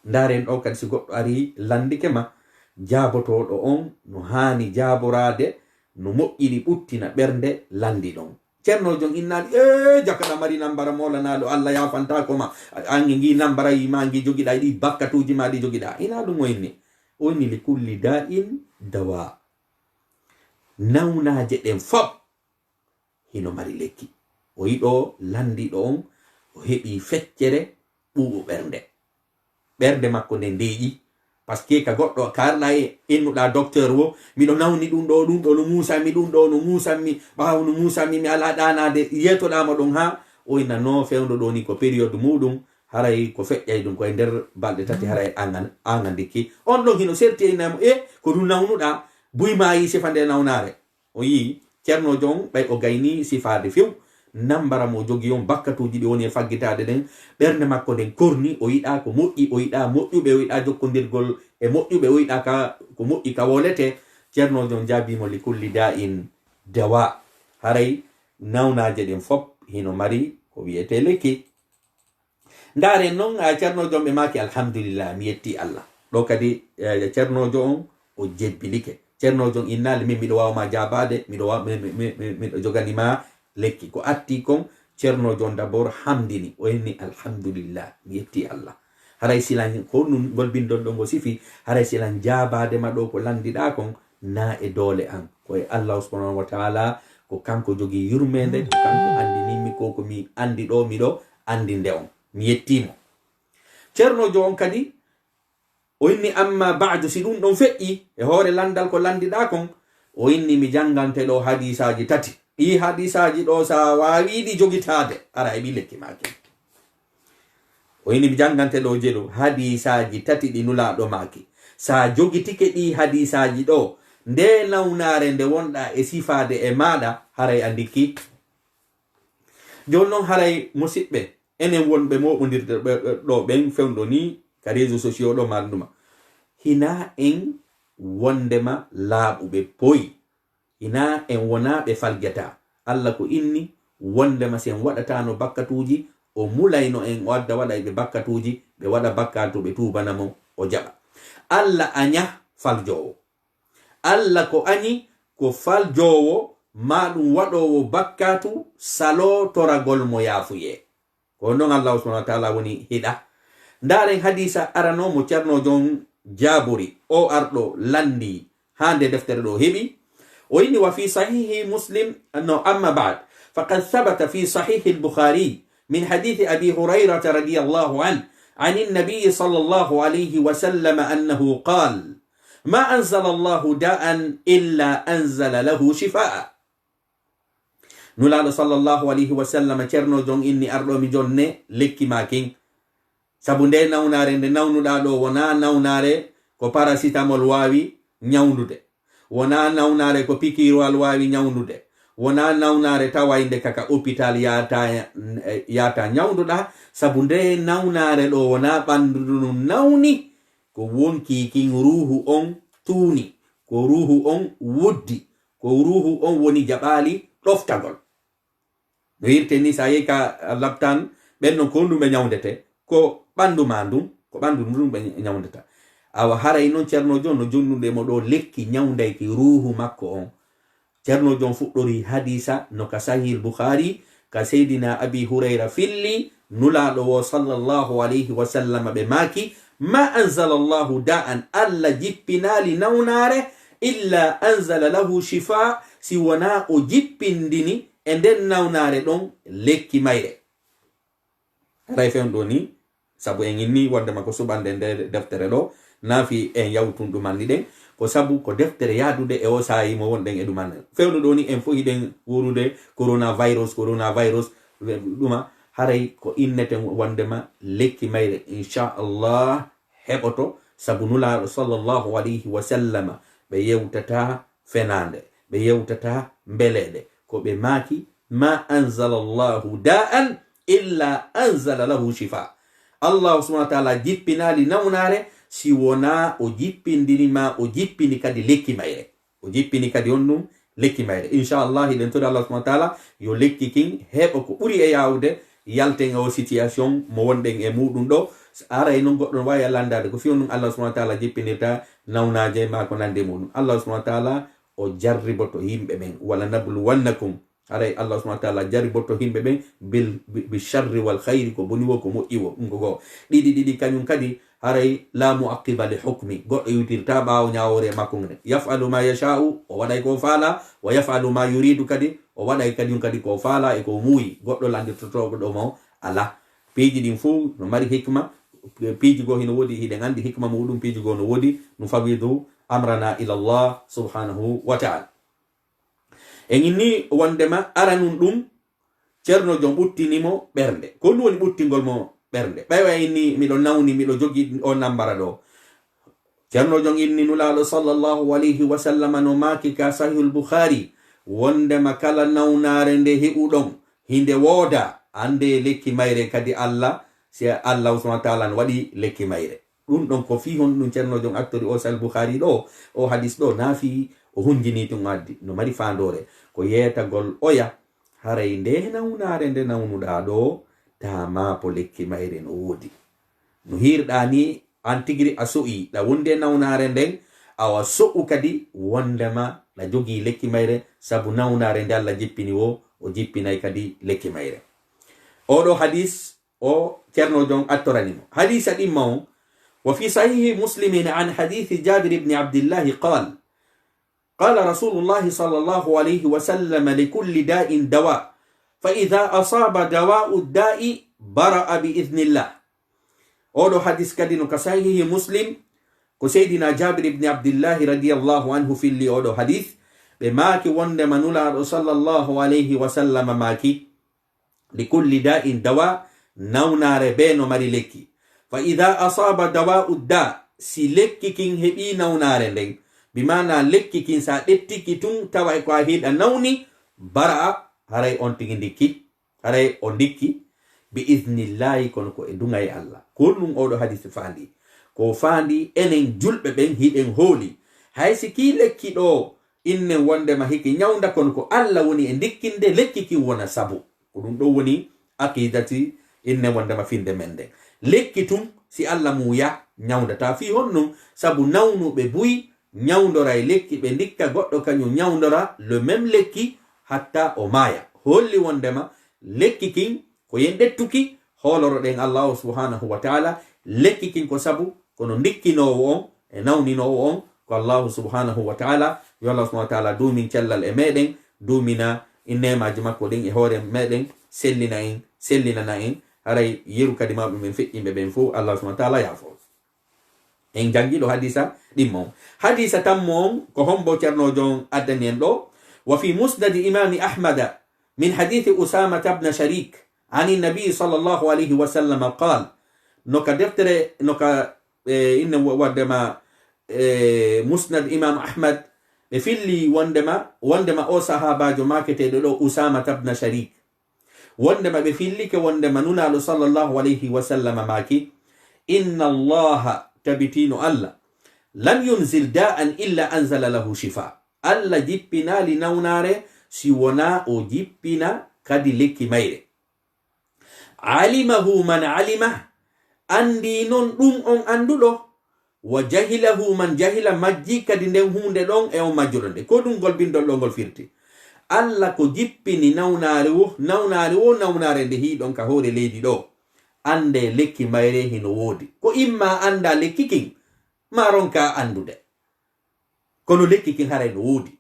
Ndaaren ɗoo kadi, si goɗɗo arii lanndike ma, jaabotooɗo on no haani jaaboraade, no moƴƴiri ɓuttina ɓernde lanndiiɗo on. Cernoojo on innaali, "Ee, jaka ɗa mari nambara moolanaaɗo, Allah yaafantaako ma. An e ngii nambara yi ma ngi jogiɗaa, e ɗii bakkatuuji ma ɗi jogiɗaa." Hinaa ɗum o inni. O inni, "Li kulli daa'in dawa." Nawnaaje ɗen fop hino mari lekki. O yiɗo lanndiiɗo on, o heɓi feccere ɓuuɓo ɓernde. Ɓernde makko nden deeƴi. Parce que ka goɗɗo kaarɗaa e innuɗaa docteur wo, "Miɗo nawni ɗum ɗoo, ɗum ɗoo no muusammi, ɗum ɗoo no muusammi, ɓaawo no muusammi, mi alaa ɗaanaade." Yeetoɗaa mo ɗon haa o inna, "Non, fewndo ɗoo ni ko période muuɗum, haray ko feƴƴay ɗum ko e nder balɗe tati, haray an an, an anndiki." On ɗon hino serti e inna mo, "E, ko ɗum nawnuɗaa, buy maa yi sifa nde nawnaare." O yi'i cernoojo on, ɓay o gaynii sifaade few nambara mo jogii on, bakkatuuji ɗi woni e faggitaade ɗen, ɓernde makko nden korni, o yiɗaa ko moƴƴi, o yiɗaa moƴƴuɓe, o yiɗaa jokkondirgol e moƴƴuɓe, o yiɗaa ka, ko moƴƴi ka wooletee. Cernoojo on jaabii mo: "Li kulli daa'in dawa." Haray nawnaaje ɗen fop hino mari ko wi'etee lekki. Ndaaren non, a, cernoojo on ɓe maaki, "Alhamdulillah, mi yettii Allah." Ɗoo kadi, e, cernoojo on o jebbilike. Cernoojo on innaali, "Min miɗo waawa ma jaabaade, miɗo wa-, mi, mi, mi, mi, miɗo jogani ma lekki." Ko atti kon, cernoojo on d'abord hamdini, o inni, "Alhamdulillah, mi yettii Allah. Haray silan ko nun ngol binndol ɗoo ngo sifi, haray silan jaabaade ma ɗoo ko lanndiɗaa kon, naa e doole an. Ko e Allahu subhanahu wa ta'ala, ko kanko jogii yurmeende, ko kanko anndinimmi ko, ko mi anndi ɗoo, miɗo anndinde on. Mi yettii mo." Cernoojo on kadi, o inni, "Amma ba'du, si ɗum ɗon feƴƴi e hoore lanndal ko lanndiɗaa kon," o inni, "mi janngante ɗoo hadiisaaji tati. Ɗii hadiisaaji ɗoo, sa waawii ɗi jogitaade, ara e ɓi lekki maaki." O inni, "Mi janngante ɗoo jeɗu hadiisaaji tati ɗi Nulaaɗo maaki. Sa jogitike ɗii hadiisaaji ɗoo, ndee nawnaare nde wonɗaa e sifaade e maaɗa, haray a ndikki." Jooni non, haray musiɓɓe, enen wonɓe mooɓondirde ɓe, ɓe, ɗoo ɓen fewndo nii ka réseaux sociaux ɗoo, maanduma. Hinaa en wondema laaɓuɓe poy. Hinaa en wonaa ɓe faljataa. Alla ko inni wondema si en waɗataano bakkatuuji, o mulayno en, o adda waɗayɓe bakkatuuji, ɓe waɗa bakkatu, ɓe tuubana mo, o jaɓa. Alla aña faljoowo. Alla ko añi ko faljoowo, maa ɗum waɗoowo bakkatu, saloo toragol mo yaafuyee. Ko non Allahu subhanahu wa ta'ala woni hiɗa. Ndaaren hadiisa arano mo Ceerno Jon jaabori, o arɗo lanndi haa nde deftere ɗo heɓi. O inni: وفي صحيح مسلم، no, أما بعد، فقد ثبت في صحيح البخاري من حديث أبي هريرة رضي الله عنه عن النبي صلى الله عليه وسلم أنه قال: ما أنزل الله داء إلا أنزل له شفاء. Nulaaɗo sallallahu alayhi wa sallam, Ceerno Jon inni, arɗo mi jonne, lekki maa kin. Sabu nde nawnaare nde nawnuɗaa ɗo wonaa nawnaare ko parasitamol waawi ñawndude, wonaa nawnaare ko pikiiruwal waawi ñawndude, wonaa nawnaare tawaynde kaka opital yaata, yaata ñawnduɗaa. Sabu nde nawnaare ɗo wonaa ɓanndu ndun nawni, ko wonkii kin ruuhu on tuuni, ko ruuhu on wuddi, ko ruuhu on woni jaɓaali ɗoftagol. No hirte ni, so a yehi ka laptaan, ɓen non ko honɗum ɓe ñawndete? Ko ɓanndu maa ndun, ko ɓanndu ndun ɓe ñawndata. Awa haray non Ceerno Jon no jonnude mo ɗo lekki ñawndayki ruuhu makko on. Ceerno Jon fuɗɗori hadiisa no ka Sahihil Bukhari, ka Seydina Abi Hurayra filli, Nulaaɗo wo sallallahu alayhi wa sallam ɓe maaki: ما أنزل الله داء، Alla jippinaali nawnaare, إلا أنزل له شفاء، si wonaa o jippindini e nden nawnaare ɗon lekki mayre. Haray fewndo ni, sabu en inni wonde ma ko suɓande nde deftere ɗo, naafi en yawtun ɗuman ni ɗen, ko sabu ko deftere yaadude e o saayi mo wonɗen e ɗuman. Fewndo ɗo ni en fof hiɗen wuurude coronavirus, coronavirus, ɗuma, haray ko inneten wonde ma lekki mayre, inchallah, heɓoto, sabu Nulaaɗo sallallahu alayhi wa sallama ɓe yewtata fenaande, ɓe yewtata mbeleeɗe. Ko ɓe maaki: ما أنزل الله داء إلا أنزل له شفاء. Allahu subhanahu wa taala jippinaali nawnaare si wonaa o jippindini ma, o jippini kadi lekki mayre. O jippini kadi on ɗum lekki mayre. Inchallah, hiɗen tori Allah subhanahu wa taala yo lekki kin heɓa ko ɓuri e yaawude yalten e o situation mo wonɗen e muɗum ɗo. Aray non goɗɗo no waawi landaade ko fii on ɗum Allah subhanahu wa taala jippinirta nawnaaje ma ko nandi e muɗum. Allah subhanahu wa taala o jarriboto yimɓe ɓen. ولنبلونكم. Haray Allah subhanahu wa taala jarriboto yimɓe ɓen bil, bi, bi sharri wal khayri, ko boni wo, ko moƴƴi wo, ɗum ko goo. Ɗiɗi ɗiɗi kañum kadi, haray la mu'aqqiba li hukmi, goɗɗo iwtirta ɓaawo ñaawoore makko nde. Yaf'alu ma yasha'u, o waɗay ko faala, wa yaf'alu ma yuridu kadi, o waɗay kañum kadi ko faala e ko muuyi. Goɗɗo landirtotooɗo mo alaa. Piiji ɗin fof no mari hikma, piiji goo hino woodi, hiɗen anndi hikma muɗum, piiji goo no woodi, nufawidu amrana ila Allah subhanahu wa taala. En inni wondema aranun ɗum, Ceerno Jon ɓuttini mo ɓernde. Ko honɗum woni ɓuttingol mo ɓernde? Ɓay o inni, miɗo nawni, miɗo jogi o nambara ɗo. Ceerno Jon inni Nulaaɗo sallallahu alayhi wa sallam no maaki ka Sahihul Bukhari, wondema kala nawnaare nde heɓuɗon, hinde wooda, annde lekki mayre kadi Allah, si Allah subhanahu wa taala no waɗi lekki mayre. Ɗum ɗon ko fii honɗum Ceerno Jon attori o Sahih Bukhari ɗo, o hadis ɗo, naa fii o hunjini tun o addi, no mari faandoore. Ko yeetagol oya, haray nde nawnaare nde nawnuɗaa ɗo, taa maapo lekki mayre no woodi. No hiirɗaa ni, an tigiri a so'i, ɗa wonde nawnaare nden, awa so'u kadi wondema ɗa jogii lekki mayre, sabu nawnaare nde Allah jippini wo, o jippinay kadi lekki mayre. Oɗo hadis, o Ceerno Jon attorani mo. Hadiisa ɗimma on, وفي صحيح مسلم عن حديث جابر بن عبد الله قال: قال رسول الله صلى الله عليه وسلم: لكل داء دواء، فإذا أصاب دواء الداء برأ بإذن الله. Oɗo hadis kadi no ka Sahihi Muslim, ko Seydina Jabir ibn Abdillahi radiyallahu anhu filli oɗo hadis. Ɓe maaki wondema Nulaaɗo sallallahu alayhi wa sallam maaki: لكل داء دواء، nawnaare bee no mari lekki. فإذا أصاب دواء الداء، si lekki kin heɓi nawnaare nden, bi maana lekki kin sa ƴettiki tun tawa e ko a hiɗa nawni, برأ، haray on tigi ndikki, haray o ndikki, بإذن الله، kono ko e duŋay Allah. Ko honɗum oɗo hadis faandi? Ko faandi enen julɓe ɓen hiɗen hooli. Hay si kii lekki ɗo innen wondema hiki ñawnda, kono ko Allah woni e ndikkinde lekki kin wona sabu. Ko ɗum ɗo woni aqidati innen wondema finde men nden. Lekki tun, si Allah muuya, ñawndata. Fii honɗum? Sabu nawnuɓe buy ñawndoray lekki, ɓe ndikka goɗɗo kañum ñawndora le même lekki hatta o maaya. Holli wondema lekki kin ko yen ƴettuki, hooloroɗen Allahu subhanahu wa taala, Lekki kin ko sabu kono ndikkinoowo on e nawninoowo on ko Allahu subhanahu wa ta'ala. Yo Allah subhanahu wa ta'ala duumin cellal e meɗen, duumina in neemaaji makko ɗin e hoore meɗen, sellina en, sellinana en. Haray yeru kadi mawɓe men feƴƴinɓe ɓen fof, Allah subhanahu wa ta'ala yaafo. En janngi ɗo hadisa ɗimmo on. Hadisa tammo on ko hombo Ceerno on addani en ɗo? Wa fi musnadi imami Ahmada min hadisi Usamata bna Sharik ani nabi sallallahu alayhi wa sallam qal, no ka deftere, no ka, e, inne wa-, waddema, e, musnad imam Ahmad, ɓe filli wondema, wondema o sahabajo maketeɗo ɗo Usamata bna Sharik. Wondema ɓe fillike wondema Nulaaɗo sallallahu alayhi wa sallam maaki, inna Allaha, tabitino Allah, lam yunzil da'an illa anzala lahu shifa. Allah jippinaali nawnaare si wonaa o jippina kadi lekki mayre. Alimahu man alima, anndi non ɗum on annduɗo. Wa jahilahu man jahila, majji kadi nden huunde ɗon e on majjuɗo nde. Ko ɗum ngol bindol ɗo ngol firti. Alla ko jippini nawnaare wo, nawnaare wo, nawnaare nde hiɗon ka hoore leydi ɗo. Annde lekki mayre hino woodi. Ko imma annda lekki kin, ma ronka anndude. Kono lekki kin haray no woodi.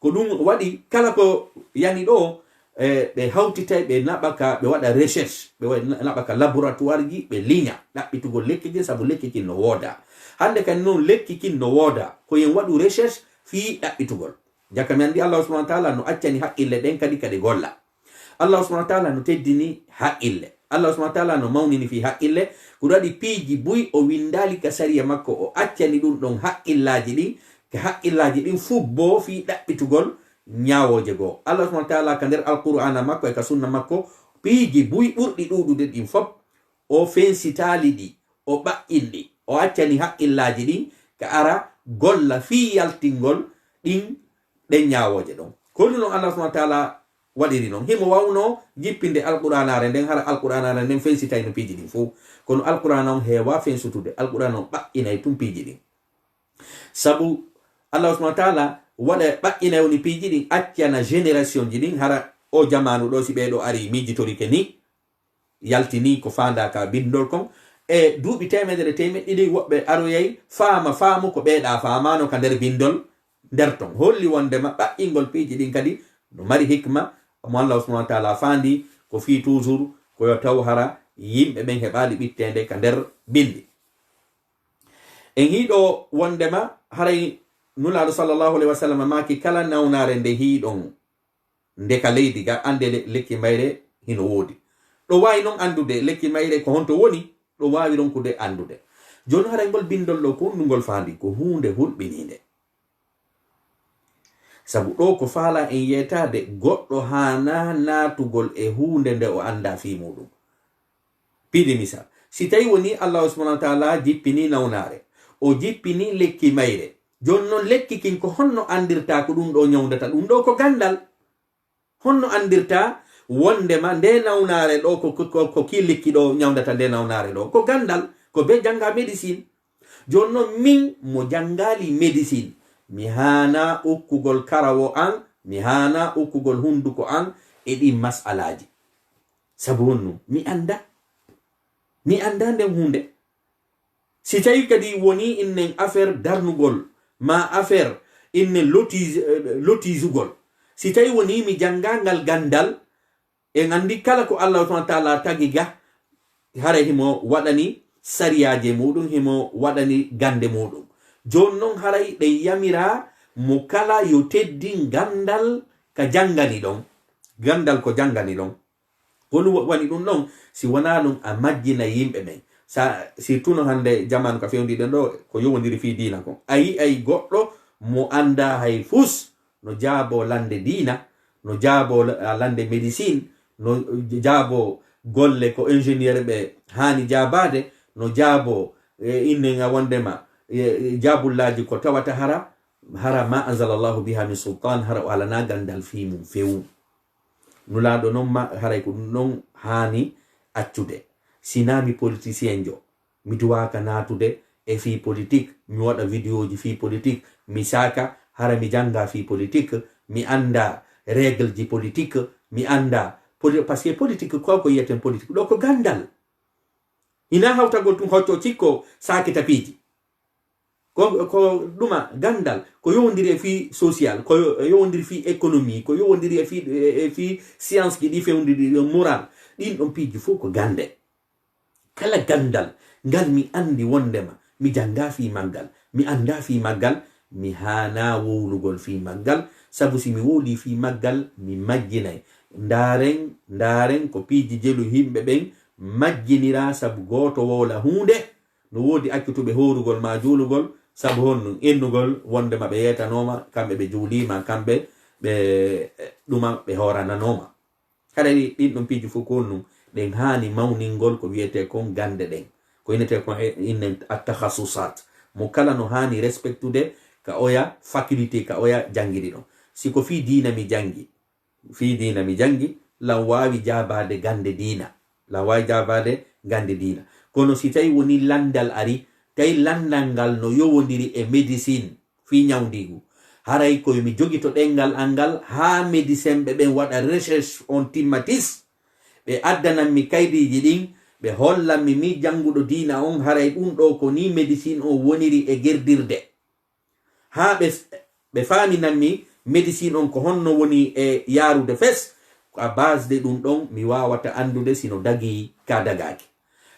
Ko ɗum waɗi kala ko yani ɗo, e, ɓe hawtitay, ɓe naɓa ka, ɓe waɗa recherche, ɓe wa-, naɓa ka laboratoire ji, ɓe linya ɗaɓɓitugol lekki kin, sabu lekki kin no wooda. Hannde kadi noon lekki kin no wooda, ko yen waɗu recherche fii ɗaɓɓitugol. Jaka mi anndi Allah subhanahu wa ta'ala no accani haqqille ɗen kadi kadi golla. Allah subhanahu wa ta'ala no teddini haqqille. Allah subhanahu wa ta'ala no mawnini fii haqqille. Ko ɗum waɗi piiji buy o winndaali ka sariya makko, o accani ɗum ɗon haqqillaaji ɗin, ka haqqillaaji ɗin fubboo fii ɗaɓɓitugol ñaawooje goo. Allah subhanahu wa ta'ala ka nder Alqur'aana makko e ka sunna makko, piiji buy ɓurɗi ɗuuɗude ɗin fop, o fensitaali ɗi, o ɓaƴƴin ɗi, o accani haqqillaaji ɗin ka ara golla fii yaltingol ɗin, ɗen ñaawooje ɗon. Ko ɗum non Allah subhanahu wa ta'ala waɗiri non. Himo wawno jippinde Alqur'aanaare nden, hara Alqur'aanaare nden fensitayno piiji ɗin fow. Kono Alqur'aana on heewaa fensutude. Alqur'aana on ɓaƴƴinay tun piiji ɗin. Sabu Allah subhanahu wa ta'ala waɗa ɓaƴƴinay woni piiji ɗin, accana génération ji ɗin, hara o jamaanu ɗo, si ɓee ɗo ari miijitorike ni, yaltini ko faandaa ka bindol kon. E duuɓi teemedere, teemeɗɗe ɗiɗi, woɓɓe aroyay faama faamu ko ɓee ɗa faamaano ka nder bindol nder ton. Holli wondema ɓaƴƴingol piiji ɗin kadi no mari hikma, mo Allah subhanahu wa ta'ala faandi ko fii toujours ko yo taw hara yimɓe ɓen heɓaali ɓitteende ka nder bindi. En hiɗo wondema haray Nulaaɗo sallallahu alayhi wa sallam maaki, kala nawnaare nde hiɗon nde ka leydi ga, annde le-, lekki mayre hino woodi. Ɗo waawi non anndude lekki mayre ko honto woni, ɗo waawi ronkude anndude. Jooni haray ngol bindol ɗo ko honɗum ngol faandi? Ko huunde hulɓiniinde. Sabu ɗo ko faala en yeetaade, goɗɗo haana naatugol e huunde nde o annda fii muɗum. Piidi misal, si tawi woni Allahu subhanahu wa ta'ala jippini nawnaare, o jippini lekki mayre. Jooni non lekki kin ko honno anndirta ko ɗum ɗo ñawndata ɗum ɗo? Ko gandal. Honno anndirta wondema nde nawnaare ɗo ko, ko, ko, ko ki lekki ɗo ñawndata nde nawnaare ɗo? Ko gandal, ko be jannga médecine. Jooni non min mo janngaali médecine, mi haana ukkugol karawo an, mi haana ukkugol hunduko an e ɗin mas'alaaji. Sabu honno? Mi annda. Mi annda nden huunde. Si tawi kadi woni innen affaire darnugol, ma affaire innen lotise-, eh, lotisugol, si tawi woni mi jannga ngal gandal, en anndi kala ko Allah subhanahu wa ta'ala tagi ga, haray himo waɗani sariyaaje muɗum, himo waɗani gande muɗum. Jooni non haray ɗen yamira mo kala yo teddin gandal ka janngani ɗon. Gandal ko janngani ɗon. Ko ɗum wa-, woni ɗum ɗon, si wonaa ɗum a majjina yimɓe ɓen. Sa, surtout no hannde jamaanu ka fewndi ɗen ɗo, ko yowondiri fii diina kon. A yi'ay goɗɗo mo anndaa hay fus, no jaaboo lannde diina, no jaaboo la-, lannde médecine, no jaaboo golle ko ingénieur ɓe haani jaabaade, no jaaboo, e, innen a wondema, e, e, jaabullaaji ko tawata hara, hara ma anzalallahu biha min sultan, hara o alanaa ganndal fii mum few. Nulaaɗo non ma, haray ko ɗum ɗon haani accude. Sinaa mi politicien jo, mi duwaaka naatude e fii politique, mi waɗa vidéo ji fii politique, mi saaka, hara mi jannga fii politique, mi annda règle ji politique, mi annda poli-, parce que politique ko, ko yiyeten politique ɗo ko ganndal. Hina hawtagol tun hocco cikko saakita piiji. Ko, ko ɗuma ganndal, ko yowondiri e fii social, ko yo-, yowondiri fii économie, ko yowondiri e fii, e, e fii science ji ɗi fewndiri, ɗi moral. Ɗin ɗon piiji fof ko gannde. Kala ganndal ngal mi anndi wonndema mi janngaa fii maggal, mi anndaa fii maggal, mi haanaa wowlugol fii maggal, sabu si mi wowlii fii maggal, mi majjinay. Ndaaren, ndaaren ko piiji jelu yimɓe ɓen majjiniraa sabu gooto wowla huunde, no woodi accutuɓe hoorugol maa juulugol, sabu honɗum? Innugol wonndema ɓe yeetanooma, kamɓe ɓe juuliima, kamɓe ɓe, ɗuma ɓe hoorananooma. Haray ɗin ɗon piiji fof ko honɗum? Ɗen haani mawningol ko wiyetee kon gannde ɗen. Ko innetee kon e, innen at-takhasusat. Mo kala no haani respectude ka oya faculté, ka oya janngiri ɗon. Si ko fii diina mi janngi, fii diina mi janngi, lan waawi jaabaade gannde diina. Lan waawi jaabaade gannde diina. Kono si tawi woni lanndal ari, tawi lanndal ngal no yowondiri e médecine, fii ñawndiigu. Haray ko yo mi jogito ɗenngal an ngal haa médecin ɓe ɓen waɗa recherche on timma tis. Ɓe addanan mi kaydiiji ɗin, ɓe hollan mi, mi jannguɗo diina on, haray ɗum ɗoo ko nii médecine on woniri e gerdirde. Haa ɓe, ɓe faaminan mi médecine on ko honno woni e yaarude fes, ko à base de ɗum ɗon mi waawata anndude si no dagii ka dagaaki.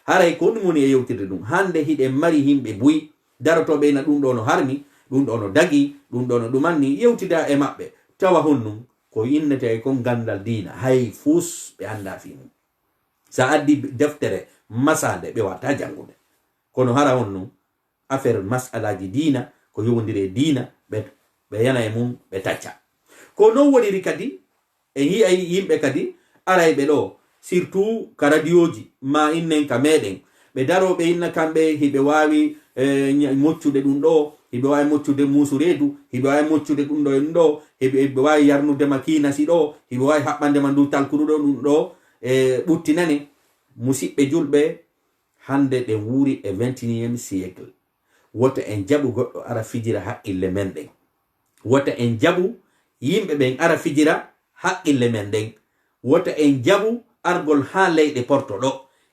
Haray ko ɗum woni e yewtirde ɗum. Hannde hiɗen mari yimɓe buy, darotooɓe ina ɗum ɗoo no harmi, ɗum ɗoo no dagii, ɗum ɗoo no ɗumanni, yewtida e maɓɓe. Tawa honɗum? Ko innetee kon ganndal diina, hay fus ɓe anndaa fii mum. Sa addi deftere masaande, ɓe wata janngude. Kono hara honɗum? Affaire masalaaji diina, ko yowondiri e diina, ɓe, ɓe yana e mum, ɓe tacca. Ko non woniri kadi, e yi'ay yimɓe kadi arayɓe ɗoo, surtout ka radiyooji, ma innen ka meɗen. Ɓe daroo ɓe inna kamɓe, hiɓe waawi, eh, ña-, moccude ɗum ɗoo, hiɓe waawi moccude muusu reedu, hiɓe waawi moccude ɗum ɗoo e ɗum ɗoo, hiɓe, hiɓe waawi yarnude ma kiinasi ɗoo, hiɓe waawi haɓɓande ma ndu talkuru ɗoo, ɗum ɗoo, e ɓuttinane. Musiɓɓe julɓe, hannde ɗen wuuri e vingt et unième siècle. Wota en jaɓu goɗɗo ara fijira haqqille men ɗen. Wota en jaɓu yimɓe ɓen ara fijira haqqille men ɗen. Wota en jaɓu argol haa leyɗe porto ɗo.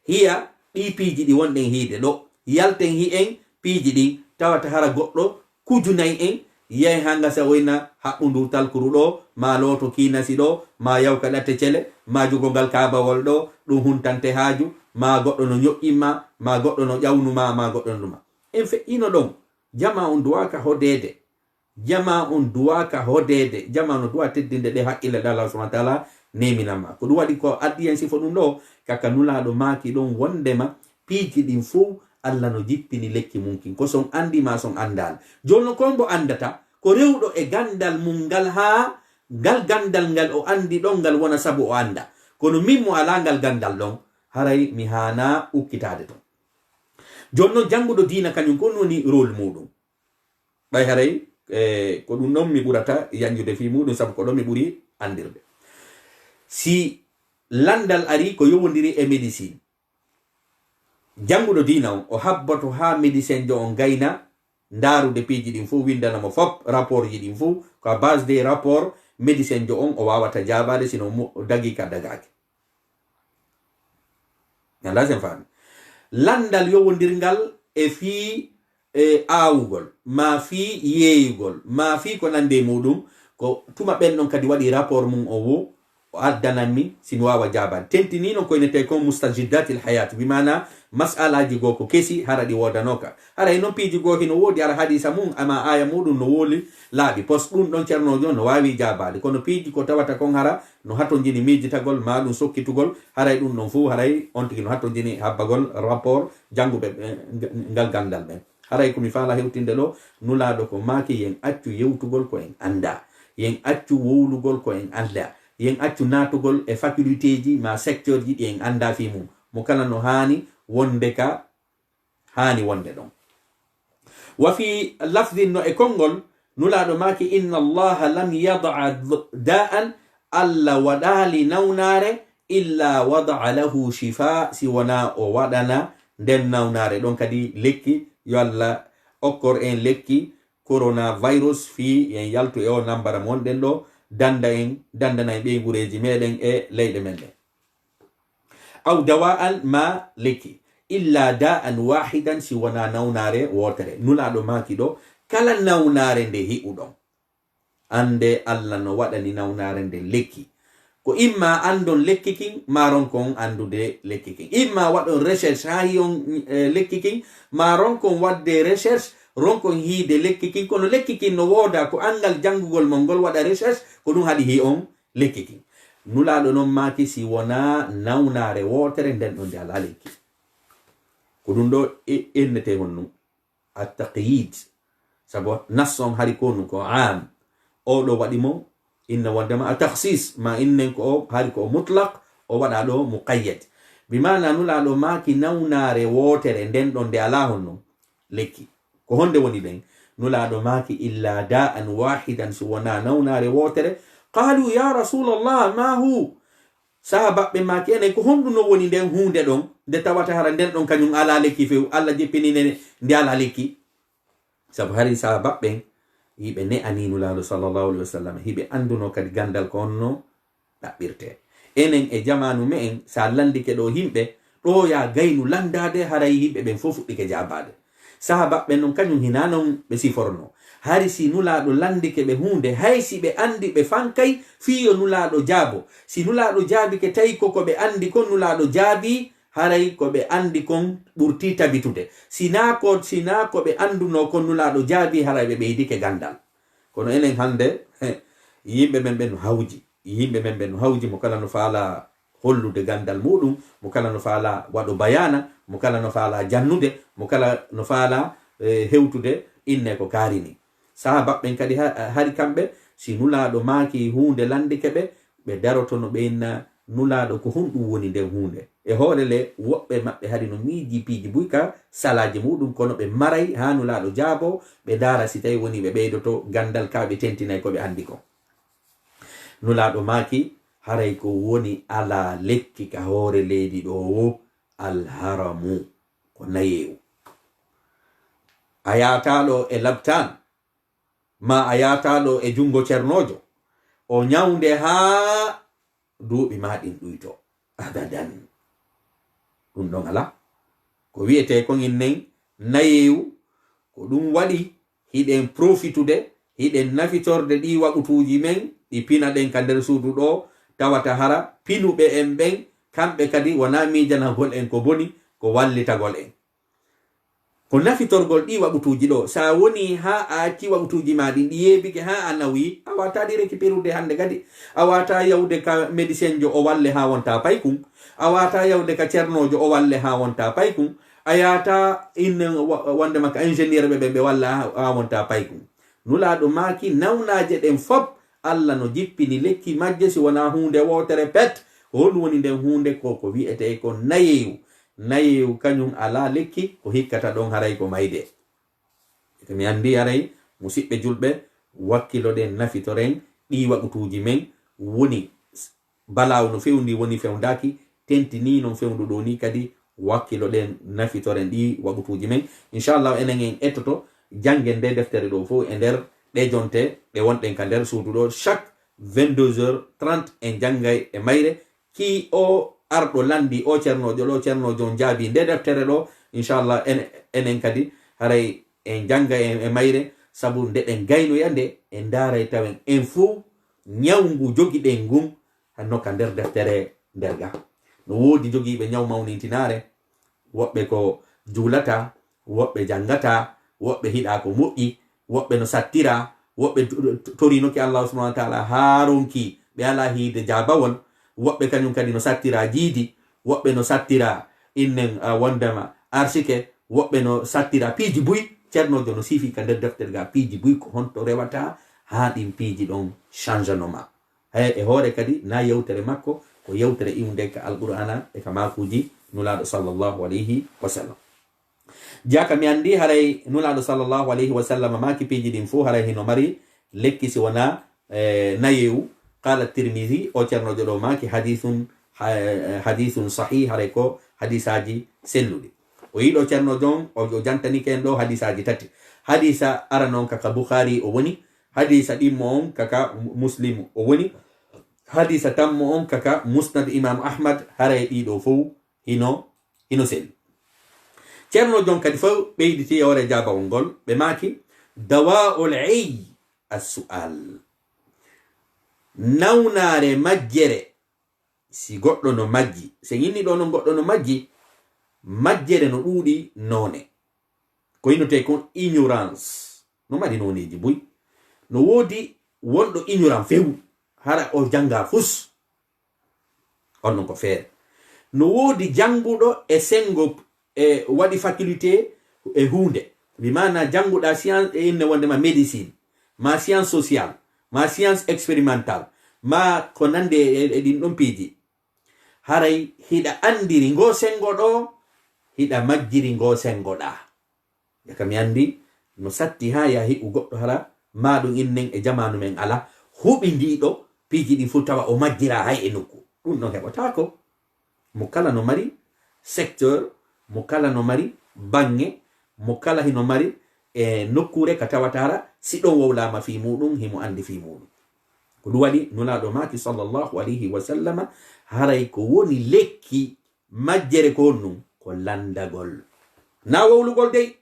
Hiya ɗii piiji ɗi wonɗen hiide ɗo. Yalten hi'en piiji ɗin, tawata hara goɗɗo kujunay en, yiyay haa ngasa wayna haɓɓundu talkuru ɗo, maa looto kiinasi ɗo, maa yawka ɗate cele, maa jogoo ngal kaabawol ɗo, ɗum huntante haaju, maa goɗɗo no ñoƴƴin ma, maa goɗɗo no ƴawnu ma, maa goɗɗo no ɗuma. En feƴƴino ɗon, jamaa on duwaaka hodeede. Jamaa on duwaaka hodeede. Jamaa no duwaa teddinde ɗe haqqille ɗe Allah subhanahu wa taala neminan ma. Ko ɗum waɗi ko addi en sifo ɗum ɗo, kaka Nulaaɗo maaki ɗon wondema piiji ɗin fow Allah no jippini lekki mum kin. Ko son anndi maa son anndaali. Jooni no ko mbo anndata, ko rewɗo e ganndal mum ngal haa ngal ganndal ngal o anndi ɗon ngal wona sabu o annda. Kono min mo alaa ngal ganndal ɗon, haray mi haanaa ukkitaade ton. Jooni non jannguɗo diina kañum ko woni rôle muuɗum. Ɓay haray, eh, ko ɗum ɗon mi ɓurata yanjude fii muuɗum, sabu ko ɗon mi ɓuri anndirde. Si lanndal arii ko yowondiri e médecine, jannguɗo diina on, o habboto haa médecin jo on gayna, ndaarude piiji ɗin fow, winndana mo fop rapport ji ɗin fow, ko à base des rapports médecin jo on o waawata jaabaade sino mo dagi ka dagaaki. Nanda sen faami. Lanndal yowondirngal e fii, e, aawugol, maa fii yeeyugol, maa fii ko nandi e muuɗum, ko tuma ɓen ɗon kadi waɗi rapport mum o wo, o addanan mi, si mi waawa jaabaade. Tentinii non ko inetee kon mustajiddatil hayat, bi maana mas'alaaji goo ko kesi, hara ɗi woodanooka. Hara e non piiji goo hino woodi, hara hadiisa mum, ama aaya muuɗum no woli laaɓi pos. Ɗum ɗon cernoojo no waawi jaabaade. Kono piiji ko tawata kon hara no hatonjini miijitagol, maa ɗum sokkitugol, haray ɗum ɗon fow, haray on tigi no hatonjini habbagol rapport jannguɓe ɓe, ngal ganndal ɓen. Haray ko mi faala hewtinde ɗo, Nulaaɗo ko maaki, yen accu yewtugol ko en anndaa, yen accu wowlugol ko en anndaa, yen accu naatugol e facultéji maa secteurji ɗi en anndaa fii mum. Mo kala no haani wonde ka haani wonde ɗon. Wa fii lafdin, no e konngol, Nulaaɗo maaki, inna Allaha lam yada'a da'an, Allah waɗaali nawnaare, illa wada'a lahu shifa, si wonaa o waɗana nden nawnaare ɗon kadi lekki. Yo Allah okkor en lekki coronavirus fii yen yaltu e o nambara mo wonɗen ɗo, danda en, dandana en ɓeyngureeji meɗen e leyɗe men ɗen. Aw dawa'an, ma lekki. illa da'an wahidan, si wonaa nawnaare wootere. Nulaaɗo maaki ɗo, kala nawnaare nde hi'uɗon, annde Allah no waɗani nawnaare nde lekki. Ko imma anndon lekki kin, maa ronkon anndude lekki kin. Imma waɗon recherche haa hi'on, eh, lekki kin, maa ronkon waɗde recherche, ronkon hi'ude lekki kin. Kono lekki kin no wooda, ko anngal janngugol mon ngol waɗa recherche, ko ɗum haɗi hi'on lekki kin. Nulaaɗo non maaki, si wonaa nawnaare wootere, nden ɗon nde alaa lekki. Ko ɗum ɗo e-, innetee honɗum? At-taqyid. Sabu nas on hari konu ko am. O ɗo waɗi mo inna wondema a takhsis, ma innen ko o hari ko o mutlaq, o waɗa ɗo muqayyad. Bi maana Nulaaɗo maaki nawnaare wootere, nden ɗon nde alaa honno lekki. Ko honde woni ɗen? Nulaaɗo maaki, "Illa da'an wahidan", si wonaa nawnaare wootere. Qalu, "Ya Rasulallah, ma hu?" Sahabaɓe maaki, "Enen, ko honɗum no woni nden huunde ɗon, nde tawata hara nden ɗon kañum alaa lekki few, Allah jippini nde, nde alaa lekki?" Sabu hari sahabaɓe, yiɓe ne'ani Nulaaɗo sallallahu alaihi wasallam, hiɓe anduno kadi gandal ko honno ɗaɓɓirte. Enen e jamaanu me'en, sa landike ɗo himɓe, ɗo ya gaynu landaade, haray himɓe ɓen fof fuɗɗike jaabaade. Sahabaɓe non kañum hinaa non ɓe siforno. Hari si Nulaaɗo landike ɓe huunde, hay si ɓe andi ɓe fankay, fii yo Nulaaɗo jaabo. Si Nulaaɗo jaabike tawi ko ko ɓe andi kon Nulaaɗo jaabi, haray ko ɓe andi kon ɓurti tabitude. Si naa ko, si naa ko ɓe anduno kon Nulaaɗo jaabi, haray ɓe ɓeydike gandal. Kono enen hande, he, yimɓe men ɓen no hawji. Yimɓe men ɓen no hawji, mo kala no faala hollude gandal muɗum, mo kala no faala waɗo bayaana, mo kala no faala jannude, mo kala no faala, eh, hewtude inne ko kaari ni. Sahabaɓe ɓen kadi ha-, hari kamɓe, si Nulaaɗo maaki huunde landike ɓe, ɓe daroto no ɓe inna, "Nulaaɗo, ko honɗum woni nden huunde?" E hoore le, woɓɓe maɓɓe hari no miiji piiji buy ka salaaji muɗum, kono ɓe maray haa Nulaaɗo jaabo, ɓe ndaara si tawi woni ɓe ɓeydoto gandal ka ɓe tentinay ko ɓe andi kon. Nulaaɗo maaki, haray ko woni alaa lekki ka hoore leydi ɗo wo alharamu, ko nayeewu. A yaataaɗo e labtaan, ma a yaataaɗo e junngo cernoojo, o ñawnde haa duuɓi maa ɗin ɗuyto. Abadan. Ɗum ɗon alaa. Ko wi'etee kon innen nayeewu, ko ɗum waɗi hiɗen profitude, hiɗen nafitorde ɗii waqutuuji men, ɗi pinaɗen ka nder suudu ɗo, tawata hara pinuɓe en ɓen, kamɓe kadi wonaa miijanagol en ko boni, ko wallitagol en. Ko nafitorgol ɗii waqutuuji ɗo, sa woni haa a acci waqutuuji maa ɗin, ɗi yeebike haa a nawi, a waataa ɗi récupérude hannde kadi. A waataa yawde ka médecin jo o walle haa wonta paykun. A waataa yawde ka cernoojo o walle haa wonta paykun. A yaataa inne wa-, wonde makka ingénieur ɓe ɓen ɓe walla haa, haa wonta paykun. Nulaaɗo maaki, nawnaaje ɗen fop, Alla no jippini lekki majje si wonaa huunde wootere pet. Ko honɗum woni nden huunde? Ko ko wi'etee ko nayeewu. Nayeewu kañum alaa lekki, ko hikkata ɗon haray ko mayde. Ete mi anndi haray musiɓɓe julɓe, wakkiloɗen nafitoren ɗii waqutuuji men, woni s-, balaawo no fewndi woni fewndaaki, tentinii non fewndu ɗo ni kadi, wakkiloɗen nafitoren ɗii waqutuuji men. Inchallah, enen en ettoto janngen nde deftere ɗo fof e nder ɗe jonte ɗe wonɗen ka nder suudu ɗo. Chaque vingt-deux heures trente en janngay e mayre. Ki o arɗo lanndi, o cernoojo ɗo, cernoojo on jaabi nde deftere ɗo, inchallah, en-, enen kadi haray en jannga e, e mayre, sabu nde ɗen gaynoya nde, en ndaaray tawen en fof ñaw ngu jogiɗen ngun, hanno ka nder deftere nder ga. No woodi jogiiɓe ñaw mawnintinaare, woɓɓe ko juulata, woɓɓe janngata, woɓɓe hiɗa ko moƴƴi, woɓɓe no sattira, woɓɓe to-, to-, torinoke Allah subhanahu wa ta'ala haa ronki, ɓe alaa hiide jaabawol, woɓɓe kañum kadi no sattira jiidi, woɓɓe no sattira innen, ah, wondema arsike, woɓɓe no sattira piiji buy. Ceernoojo no siifi ka nder deftere ga piiji buy, ko honto rewata haa ɗin piiji ɗon changenoma. Haya, e hoore kadi, na yewtere makko, ko yewtere iwnde ka Alqur'aana e ka maakuuji Nulaaɗo sallallahu alayhi wa sallam. Jaka mi anndi haray Nulaaɗo sallallahu alayhi wa sallam maaki piiji ɗin fof haray hino mari lekki si wonaa, eh, nayewu. Qala Tirmidhi, o ceernoojo ɗo maaki hadithun, ha-, hadithun sahih, haray ko hadisaaji selluɗi. O yiɗo ceernoojo on, o, o jantanike en ɗo hadisaaji tati. Hadisa arano on ka, ka Bukhari o woni, hadisa ɗimmo on ka, ka Muslim o woni, hadisa tammo on ka, ka Musnad Imam Ahmad, haray ɗiɗo fof hino, hino selli. Ceerno jon kadi fof ɓeyditi e hoore jaabawol ngol, ɓe maaki, dawa'ul ey as-su'al. Nawnaare majjere, si goɗɗo no majji, so inni ɗo noon goɗɗo no majji, majjere no ɗuuɗi noone. Ko innotee kon ignorance, no mari nooneeji buy. No woodi wonɗo ignorant few, hara o jannga fus. On ɗon ko feere. No woodi jannguɗo e senngo, e waɗi faculté e huunde. Bi maana jannguɗa science e inne wonde ma médecine, ma science sociale, ma science expérimentale, ma ko nandi e, e ɗin ɗon piiji. Haray hiɗa anndiri ngoo senngo ɗoo, hiɗa majjiri ngoo senngo ɗaa. Jaka mi anndi no satti haa ya hi'u goɗɗo hara maa ɗum innen e jamaanu men ala huɓindiiɗo piiji ɗin fof tawa o majjiraa hay e nokku. Ɗum ɗon heɓotaako. Mo kala no mari secteur, mo kala no mari baŋŋe, mo kala hino mari e nokkuure ka tawata hara si ɗon wowlaama fii muuɗum, himo anndi fii muuɗum. Ko ɗum waɗi Nulaaɗo maaki sallallahu alayhi wa sallama, haray ko woni lekki majjere ko honɗum? Ko lanndagol. Na wowlugol dey.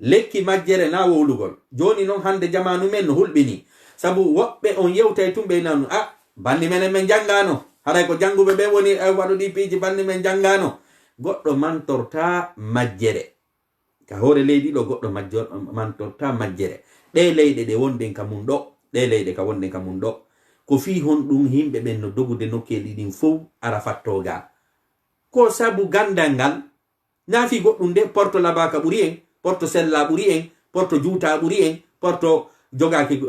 Lekki majjere na wowlugol. Jooni noon hannde jamaanu men no hulɓinii. Sabu woɓɓe on yewtay tun ɓe nanu, "A, banni menen men janngaano. Haray ko jannguɓe ɓen woni, eh, waɗuɗi piiji banni men janngaano." Goɗɗo mantortaa majjere. Ka hoore leydi ɗo goɗɗo majjor-, mantortaa majjere. Ɗee leyɗe ɗe wonɗen ka mun ɗo, ɗee leyɗe ka wonɗen ka mun ɗo. Ko fii honɗum yimɓe ɓen no dogude nokkeeli ɗin fow ara fattoo ga? Ko sabu ganndal ngal. Na fii goɗɗum de, porto Labaka ɓuri en, porto Sella ɓuri en, porto Juuta ɓuri en, porto Jogaaki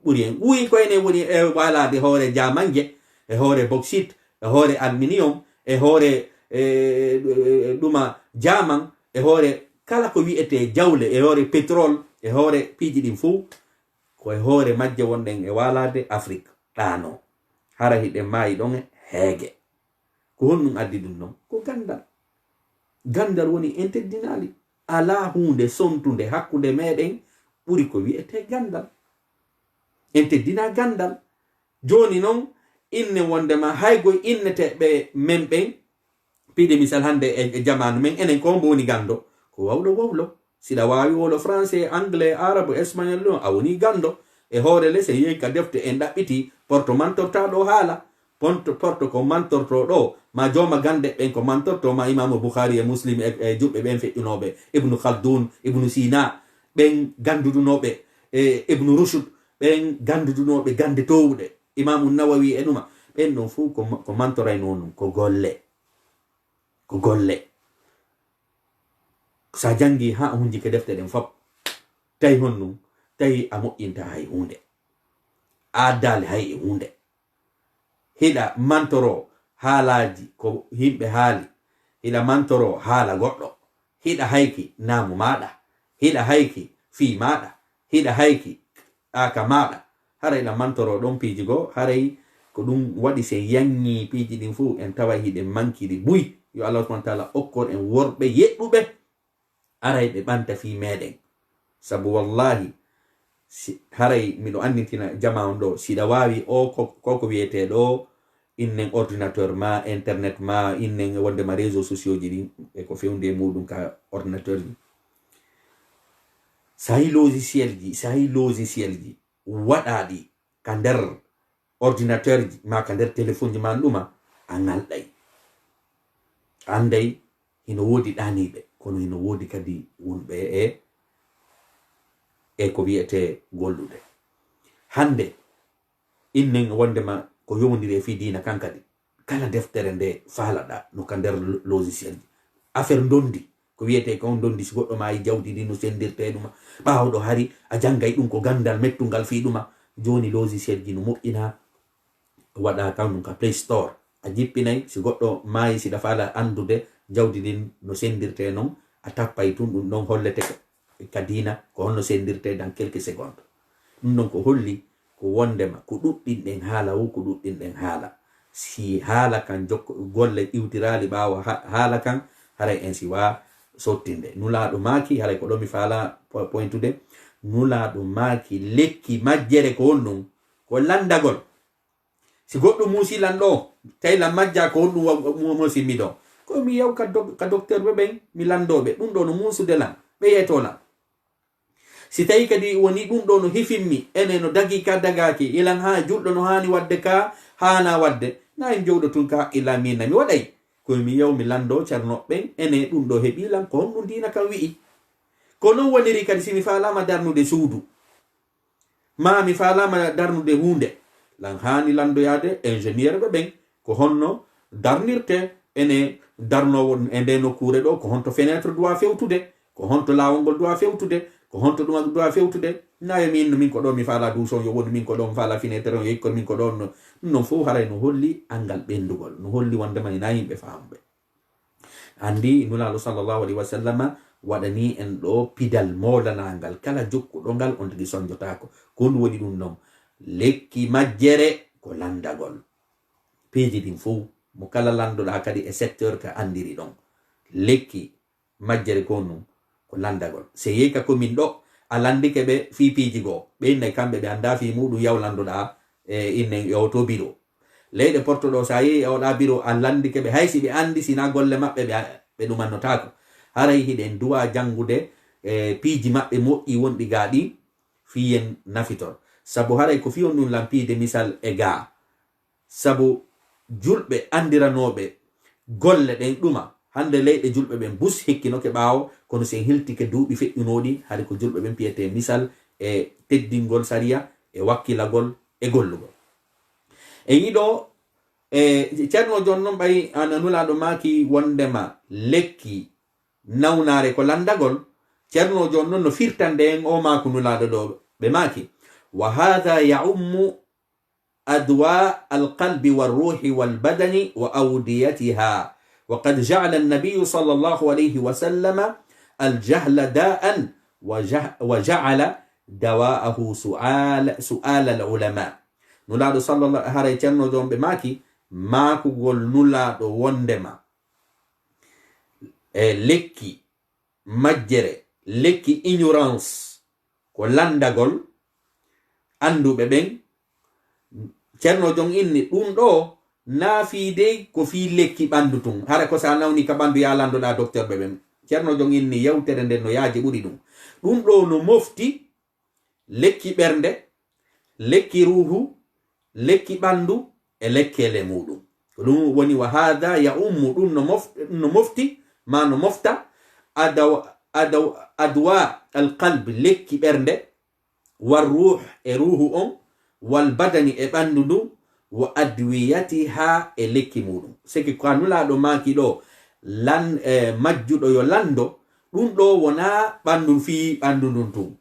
ɓuri en. Wuyi ko enen woni e waalaade hoore jaamanje, e hoore bauxite, e hoore aluminium, e hoore, e, e, ɗuma jaaman, e hoore kala ko wi'etee jawle, e hoore pétrole, e hoore piiji ɗin fow. Ko e hoore majje wonɗen e waalaade Afrik ɗaano. Hara hiɗen maayi ɗon e heege. Ko honɗum addi ɗum ɗon? Ko ganndal. Ganndal woni en teddinaali. Alaa huunde sontunde hakkunde meɗen ɓuri ko wi'etee ganndal. En teddinaa ganndal. Jooni noon, inne wonndema hay goy inneteeɓe men ɓen, piide misal hannde e, e jamaanu men, enen ko mbo woni ganndo? Ko wawlo wowlo. Siɗa waawi wowlo français, anglais, arabe, espagnol ɗon, a woni ganndo. E hoore le, so yehi ka defte en ɗaɓɓiti, porto mantortaa ɗo haala. Porto, porto ko mantorto ɗo, ma jooma gannde ɓen ko mantorto, ma Imaamu Bukhari e Muslim e, e juɓɓe ɓen feƴƴunooɓe, Ibnu Khaldun, Ibnu Sina, ɓen ganndudunooɓe, e Ibnu Rushd, ɓen ganndudunooɓe gannde toowuɗe, Imaamu Nawawi e ɗuma. Ɓen ɗon fow ko ma-, ko mantoraynoo ɗum, ko golle. Ko golle. Sa janngi haa a hunjike defte ɗen fop, tawi honɗum? Tawi a moƴƴinta hay huunde. A addaali hay e huunde. Hiɗa mantoro haalaaji ko yimɓe haali. Hiɗa mantoro haala goɗɗo. Hiɗa hayki naamu maaɗa. Hiɗa hayki fii maaɗa. Hiɗa hayki aaka maaɗa. Haray na mantoro ɗon piiji goo, haray ko ɗum waɗi si en yaŋŋii piiji ɗin fow, en taway hiɗen mankiri buy. Yo Allah subhanahu wa ta'ala okkor en worɓe yeɗɗuɓe, aray ɓe ɓanta fii meɗen. Sabu wallahi, si, haray miɗo annitina jama on ɗo, siɗa waawi o ko, ko, ko wiyetee ɗo, innen ordinateur ma, internet ma, innen wonde ma réseaux sociaux ji ɗin, e ko fewndi e muɗum ka ordinateur ji. Sahi logiciel ji, sahi logiciel ji waɗaaɗi ka nder ordinateur ji ma, ka nder téléphone ji ma ɗuma, a ŋalɗay. A anday hino woodi ɗaaniiɓe, kono hino woodi kadi wonɓe e, e ko wiyetee gollude. Hannde, innen wondema ko yowndiri e fii diina kan kadi. Kala deftere nde faalaɗa no ka nder lo-, logiciel ji. Affaire ndondi, ko wiyetee ko ndondi, si goɗɗo maayi jawdi ndi no senndirtee ɗuma. Ɓaawo ɗo hari a janngay ɗum ko ganndal mettungal fii ɗuma. Jooni logiciel ji no moƴƴinaa, waɗa kan ɗum ka Play Store. A jippinay, si goɗɗo maayi, siɗa faala anndude jawdi ndin no senndirtee non, a tappay tun, ɗum ɗon hollete ka, ka diina, ko honno senndirtee dans quelques secondes. Ɗum ɗon ko holli ko wondema ko ɗuɗɗinɗen haala wo, ko ɗuɗɗinɗen haala. Si haala kan jokko, golle iwtiraali ɓaawo ha-, haala kan, haray en siwa sottinde. Nulaaɗo maaki, haray ko ɗo mi faala po-, pointude, Nulaaɗo maaki lekki majjere ko honɗum? Ko lanndagol. Si goɗɗum muusi lan ɗo, tawi lan majjaa, ko honɗum wa-, mu-, muusi mi ɗo? Ko Ko mi yaw ka dok- ka docteur ɓe ɓen, mi lanndoo ɓe. Ɗum ɗoo no muusude lan, ɓe yeetoo lan. Si tawii kadi woni ɗum ɗoo no hifimmi, ene no dagii ka dagaaki, ilan haa julɗo no haani waɗde ka haanaa waɗde, na en jowɗo tun ka haqqilla miin na mi waɗay. Ko mi yaw mi lanndoo Ceerno ɓen, ene ɗum ɗoo heɓii lan, ko honɗum diina kan wi'i. Ko non woniri kadi si mi faalaama darnude suudu, maa mi faalaama darnude huunde, lan haani lanndoyaade ingénieur ɓe ɓen, ko honno darnirte, ene darnoowo e ndee nokkuure ɗoo, ko honto fenêtre doit fewtude, ko honto laawol ngol doit fewtude, ko honto ɗum doit fewtude. Na yo miin, min ko ɗoo mi faalaa douche on, yo wonu min ko ɗoo mi faalaa fenêtre on, yo ikkon min ko ɗoo. No, ɗum non fof haray no holli anngal ɓenndugol, no holli wonndema hinaa yimɓe faamuɓe. Anndi Nulaaɗo sallallahu alayhi wa sallam waɗanii en ɗoo pidal moolanaangal, kala jokkuɗo ngal on tigi sonjotaako. Ko ɗum woni ɗum non, lekki majjere ko lanndagol. Piiji ɗin fof, mo kala lanndoɗaa kadi e secteur ka anndiri ɗon. Lekki majjere ko ɗum, ko lanndagol. Si yehi ka commune ɗoo, a lanndike ɓe fii piiji goo, ɓe innay kamɓe ɓe anndaa fii muuɗum, yaw lanndoɗaa e innen e oto biro. Leyɗe Porto ɗoo, si a yehi e oɗaa biro, a lanndike ɓe, hay si ɓe anndi, si na golle maɓɓe, ɓe, ɓe ɗumannotaako. Haray hiɗen duwaa janngude e piiji maɓɓe moƴƴi wonɗi gaa ɗin, fii en nafitor. Sabu haray ko fii on ɗum lan piide misal e gaa. Sabu julɓe anndiranooɓe golle ɗen ɗuma, hannde leyɗe julɓe ɓen bus hekkinoke ɓaawo, kono si en hiltike duuɓi feƴƴunooɗi, hari ko julɓe ɓen piyetee misal e teddingol sariya, e wakkilagol, e gollugol. E yiɗo, e Ceerno Jon non ɓay ana Nulaaɗo maaki wonndema lekki nawnaare ko lanndagol, Ceerno Jon non no firtande en o maaku Nulaaɗo ɗoo, ɓe maaki, "Wa haadha yaummu adwa alqalbi warruhi walbadani wa awdiyatiha. Wa qad jaala annabiyu sallallahu alayhi wa sallama aljahla daan wa jah-, wa jaala dawaahu suala, suala alulama." Nulaaɗo sallallahu, haray Ceerno Jon ɓe maaki, maakugol Nulaaɗo wonndema e lekki majjere, lekki ignorance, ko lanndagol annduɓe ɓen. Ceerno Jon inni ɗum ɗoo, naa fii dey ko fii lekki ɓanndu tun. Hara ko si a nawni ka ɓanndu, yaa lanndoɗaa docteur ɓe ɓen. Ceerno Jon inni yewtere nden no yaaji ɓuri ɗum. Ɗum ɗoo no mofti lekki ɓernde, lekki ruuhu, lekki ɓanndu e lekkeele muuɗum. Ko ɗum woni wa haada ya ummu, ɗum no mof-, no mofti, maa no mofta, adaw-, adaw-, adwa alqalbi, lekki ɓernde, war ruuh e ruuhu on, wal badani e ɓanndu ndun, wa adwiyatiha e lekki muuɗum. Seke ko a Nulaaɗo maaki ɗoo, lan-, eh, majjuɗo yo lanndo, ɗum ɗoo wonaa ɓanndu fii ɓanndu ndun tun.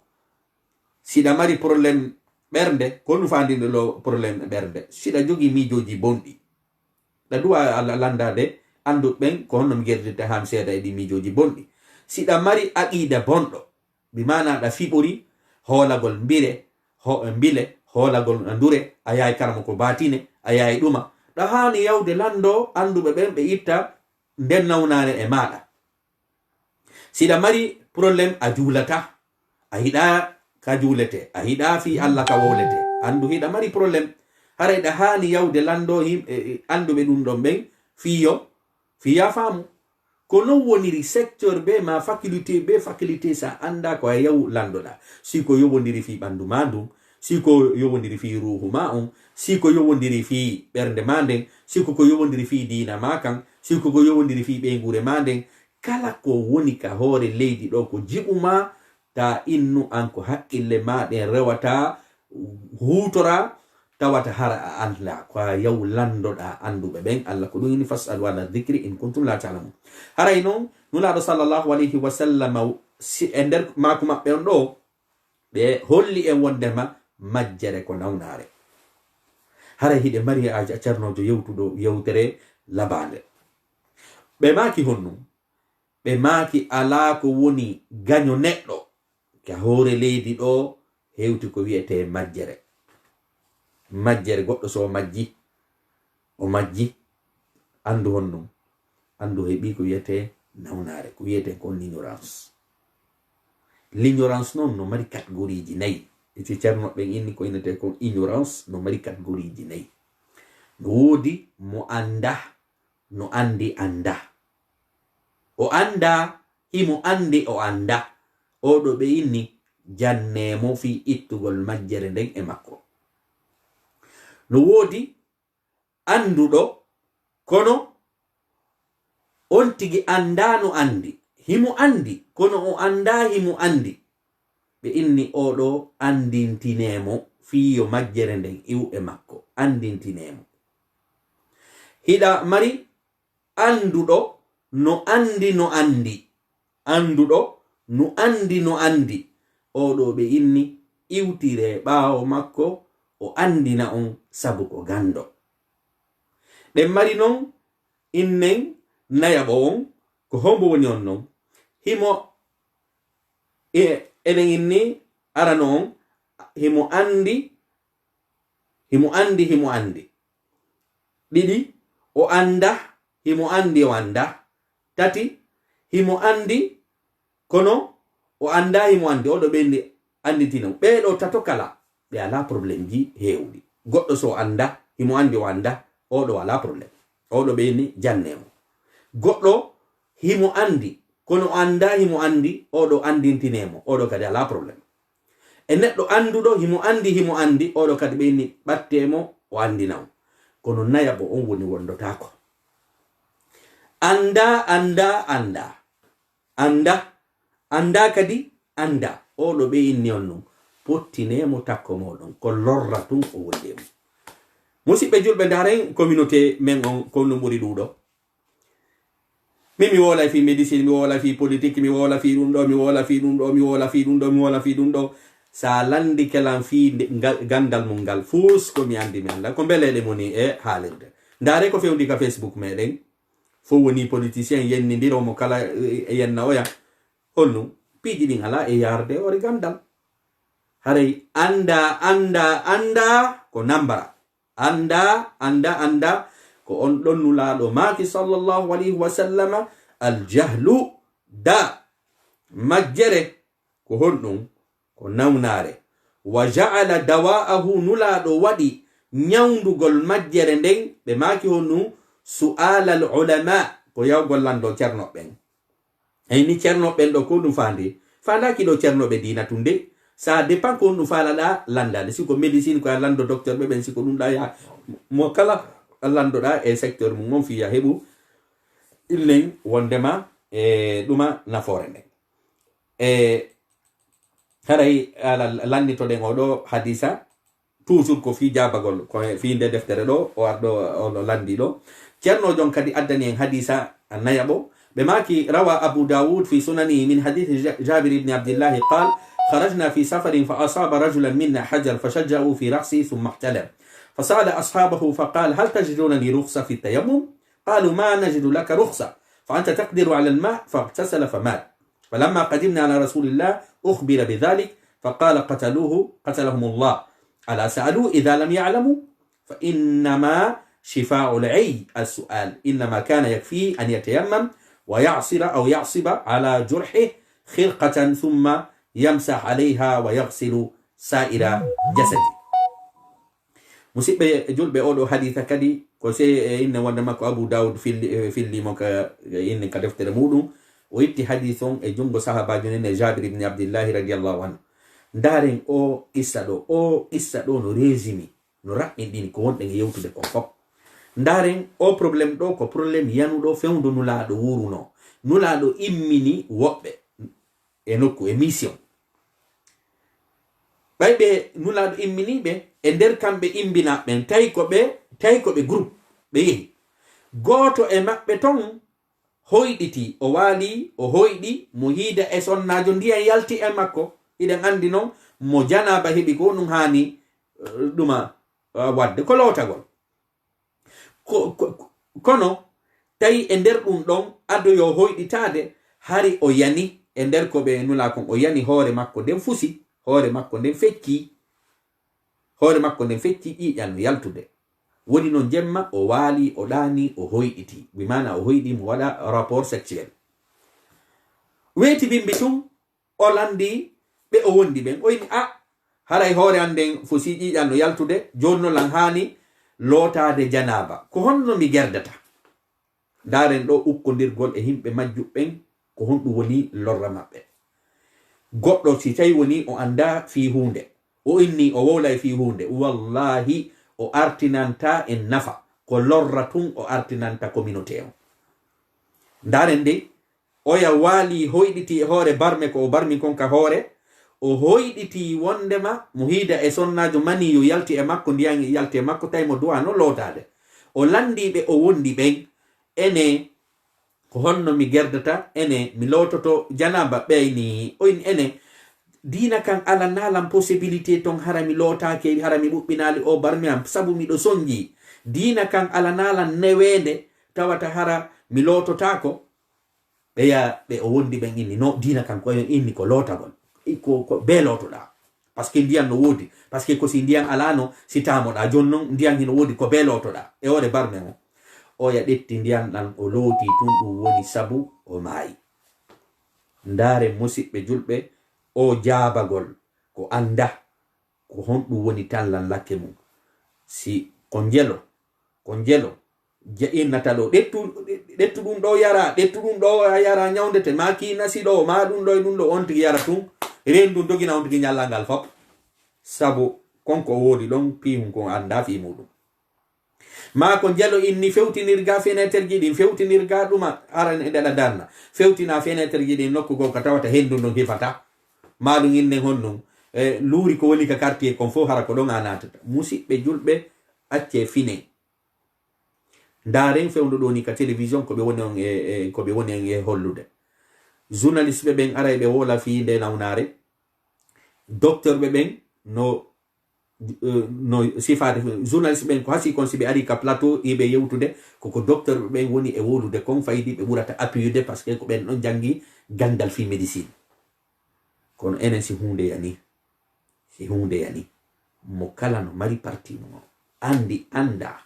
Siɗa mari problème ɓernde, ko honɗum faandinɗo lo problème ɓernde? Siɗa jogii miijooji bonɗi, ɗa duwa Alla lanndaade annduɓe ɓen ko honno mi gerdirta haa mi seeda e ɗii miijooji bonɗi. Siɗa mari aqiida bonɗo, bi maanaa ɗa fiɓori hoolagol mbire, ho-, mbile, hoolagol ndure, a yahay karamoko baatine, a yahay ɗuma. Ɗa haani yawde lanndoo annduɓe ɓen ɓe itta nden nawnaare e maaɗa. Siɗa mari problème a juulataa, a hiɗaa ka juuletee, a hiɗaa fii Alla ka wowletee, anndu hiɗa mari problème. Haray ɗa haani yawde lanndoo yim-, e, e, annduɓe ɗum ɗon ɓen fii yo, fii yaa faamu. Ko non woniri secteur bee maa faculté bee faculté, si a anndaa ko a yaw lanndoɗaa. Si ko yowondiri fii ɓanndu maa ndun, si ko yowondiri fii ruuhu maa on, si ko yowondiri fii ɓernde maa nden, si ko ko yowondiri fii diina maa kan, si ko ko yowondiri fii ɓeynguure maa nden, kala ko woni ka hoore leydi ɗoo ko jiɓu maa, taa innu an ko hakkille maa ɗen rewata huutora, tawata hara a anndaa, ko a yaw lanndoɗaa annduɓe ɓen. Alla ko ɗum inni, "Fas'alu ahla dhikri in kuntum la ta'lamun." Haray non, Nulaaɗo sallallahu alayhi wa sallam, si, e nder maaku maɓɓe on ɗoo, ɓe holli en wonndema majjere ko nawnaare. Haray hiɗe mari a, a ceernoojo yewtuɗo yewtere labaande. Ɓe maaki honɗum? Ɓe maaki alaa ko woni gaño neɗɗo ka hoore leydi ɗoo hewti ko wi'etee majjere. Majjere goɗɗo so o majji, o majji, anndu honɗum? Anndu heɓii ko wi'etee nawnaare, ko wi'etee kon l'ignorance. L'ignorance non no mari catégorie ji nayi. E si ceerno ɓen inni ko innetee kon ignorance no mari catégorie ji nayi. No woodi mo anndaa, no anndi anndaa. O anndaa, himo anndi o anndaa. Oo ɗoo ɓe inni, jannee mo fii ittugol majjere nden e makko. No woodi annduɗo, kono on tigi anndaa no anndi. Himo anndi, kono o anndaa himo anndi. Ɓe inni oo ɗoo anndintinee mo fii yo majjere nden iw e makko. Anndintinee mo. Hiɗa mari annduɗo no anndi no anndi. Annduɗo no anndi no anndi. Oo ɗoo ɓe inni iwtiree ɓaawo makko, o anndina on sabu ko ganndo. Ɗen mari non innen nayaɓo on, ko hombo woni on non? Himo, e, eɗen inni arano on, himo anndi, himo anndi, himo anndi. Ɗiɗi, o anndaa, himo anndi, o anndaa. Tati, himo anndi, kono o anndaa, himo anndi. Oo ɗoo ɓe inni anndintinee mo. Ɓee ɗoo tato kala, ɓe alaa problème ji heewɗi. Goɗɗo so anndaa, himo anndi, o anndaa, oo ɗoo alaa problème. Oo ɗoo ɓe inni jannee mo. Goɗɗo himo anndi, kono o anndaa himo anndi, oo ɗoo anndintinee mo. Oo ɗoo kadi alaa problème. E neɗɗo annduɗo, himo anndi, himo anndi, oo ɗoo kadi ɓe inni ɓattee mo, o anndina on. Kono nayaɓo on woni wondotaako. Anndaa, anndaa, anndaa. Anndaa, anndaa kadi, anndaa. Oo ɗoo ɓe inni on non, pottinee mo takko mooɗon. Ko lorra tun o woni e mum. Musiɓɓe julɓe, ndaaren communauté men on, ko no ɓuri ɗuuɗo. Min mi woola fii médecine, mi woola fii politique, mi woola fii ɗum ɗoo, mi woola fii ɗum ɗoo, mi woola fii ɗum ɗoo, mi woola fii ɗum ɗoo. Sa landike lan fii nde, ngal, gandal mun ngal, fuus ko mi andi mi anda. Ko mbeleɗe moni e haalirde. Ndaare ko fewndi ka Facebook meɗen. Fof woni politicien yennindiro mo kala, eh, yenna oya. Honno? Piiji ɗin ala e yaarde e hoore gandal. Haray anda, anda, anda ko nambara. Anda, anda, anda ko on ɗon Nulaaɗo maaki, sallallahu alayhi wa sallama, al jahlu da. Majjere ko honɗum? Ko nawnaare. Wa ja'ala dawa'ahu, Nulaaɗo waɗi ñawndugol majjere nden, ɓe maaki honɗum? Su'alal ulama, ko yawgol lanndo cerno ɓen. Eyni, ceernooɓe ɓen ɗoo, ko ɗum faandi? Faandaaki ɗoo ceernooɓe diina tun de. Ça dépend ko honɗum faalaɗaa lanndaade. Si ko médecine, ko a lanndo docteur ɓe ɓen, si ko ɗum ɗaa ya, mo kala lanndoɗaa e secteur mum on, fii ya heɓu illen wondema e ɗuma nafoore nden. E haray, ala, lannditoɗen oo ɗoo hadiisa, toujours ko fii jaabagol, ko e fii nde deftere ɗoo, o arɗo, o lanndi ɗoo. Ceerno jon kadi addani en hadiisa nayaɓo. Ɓe maaki, روى أبو داود في سننه من حديث ج-، جابر بن عبد الله قال: خرجنا في سفر فأصاب رجلا منا حجر فشجه في رأسه ثم احتلم. فسأل أصحابه فقال: هل تجدون لي رخصة في التيمم؟ قالوا: ما نجد لك رخصة، فأنت تقدر على الماء، فاغتسل فمات. فلما قدمنا على رسول الله أخبر بذلك، فقال: قتلوه، قتلهم الله. ألا سألوا إذا لم يعلموا؟ فإنما شفاء العي السؤال، إنما كان يكفيه أن يتيمم ويعصر أو يعصب على جرحه خرقة ثم يمسح عليها ويغسل سائر جسده. Musiɓɓe julɓe, oo ɗoo hadiisa kadi, ko sey e inne wonde makko Abu Dawud filli, e, filli mo ka, e inne ka deftere muɗum. O itti hadiis on e junngo sahaabaajo nen e Jaabir ibn Abdillahi radiyallahu anhu. Ndaaren oo qissa ɗoo, oo qissa ɗoo no résumé, no raɓɓinɗini ko wonɗen e yewtude kon fof. Ndaaren oo problème ɗoo, ko problème yanuɗo fewndo Nulaaɗo wuurunoo. Nulaaɗo immini woɓɓe e nokku, e mission. Ɓay ɓe Nulaaɗo imminiiɓe, e nder kamɓe imbinaaɓe ɓen, tawi ko ɓe, tawi ko ɓe groupe, ɓe yehi. Gooto e maɓɓe ton hoyɗiti, o waali, o hoyɗi, mo hiida e sonnaajo, ndiyan yalti e makko. Hiɗen anndi non, mo janaaba heɓi ko ɗum haani, eh, ɗuma, eh, waɗde, ko lootagol. Ko, ko, kono tawi e nder ɗum ɗon, ado yo hoyɗitaade, hari o yani e nder ko ɓe nulaa kon, o yani hoore makko nden fusi, hoore makko nden fecci, hoore makko nden fecci, ƴiiƴan no yaltude. Woni non jemma, o waali, o ɗaani, o hoyɗiti. Bi maana o hoyɗi mo waɗa rapport sexuel. Weeti bimbi tun, o lanndi ɓe o wondi ɓen. O inni, "A, haray hoore an nden fusii, ƴiiƴan no yaltude, jooni non lan haani lootaade janaaba. Ko honno mi gerdata?" Ndaaren ɗo ukkondirgol e yimɓe majjuɓe ɓen, ko honɗum woni lorra maɓɓe. Goɗɗo si tawi woni o anndaa fii huunde, o inni o wowlay fii huunde, wallaahi o artinanta en nafa, ko lorra tun o artinanta communauté on. Ndaaren de, oya waali hoyɗiti e hoore barme ko o barmi kon ka hoore, o hoyɗiti wondema mo hiida e sonnaajo mani yo yalti e makko, ndiyan yalti e makko, tawi mo duwaano lootaade. O lanndii ɓe o wondi ɓen, ene, ko honno mi gerdata? Ene, mi loototo janaba? Ɓeyni, oyin ene, diina kan alanaa lan possibilité ton, hara mi lootaake, hara mi ɓuɓɓinaali o barmi am, sabu miɗo sonji. Diina kan alanaa lan neweende, tawata hara mi loototaako. Ɓeya ɓe o wondi ɓen inni, no, diina kan ko inni ko lootagol. I ko, ko bee lootoɗaa. Parce que ndiyan no woodi. Parce que ko si ndiyan alaano, si taamoɗaa. Jooni non, ndiyan hino woodi, ko bee lootoɗaa. E hoore barme on. Oya ƴetti ndiyan ɗan, o looti tun, ɗum woni sabu o maayi. Ndaare, musiɓɓe julɓe, o jaabagol ko annda, ko honɗum woni tan lan lakke mum. Si ko njelo, ko njelo, je-, innata ɗo, ƴettu, ƴettu ɗum ɗo yara, ƴettu ɗum ɗo a yara, ñawndete, maa ki nasi ɗo, maa ɗum ɗo e ɗum ɗo, on tigi yara tun, reen ɗum dogina on tigi ñallal ngal fop. Sabu kon ko woodi ɗon, piihun kon annda fii muɗum. Maa ko njelo inni fewtinir ga feneterji ɗin, fewtinir ga ɗuma, hara ne ɗaɗa darna. Fewtina feneterji ɗin nokku goo ka tawata hendu ndun hifata. Maa ɗum innen honɗum, e, luuri ko woni ka quartier kon fof hara ko ɗon a naatata. Musiɓɓe julɓe, accee fine. Ndaaren fewndo ɗo ni ka télévision ko ɓe woni on e, e, ko ɓe woni on e hollude. Journaliste ɓe ɓen aray ɓe wola fii nde nawnaare. Docteur ɓe ɓen no, eh, no sifaade journaliste ɓen ko hasi kon si ɓe ari ka plateau e ɓe yewtude, koko docteur ɓe ɓen woni e wolude kon faydi ɓe ɓurata appuyude, parce que ko ɓen ɗon janngi ganndal fii médecine. Kono enen si huunde yani, si huunde yani, mo kala no mari parti mum o. Anndi, annda,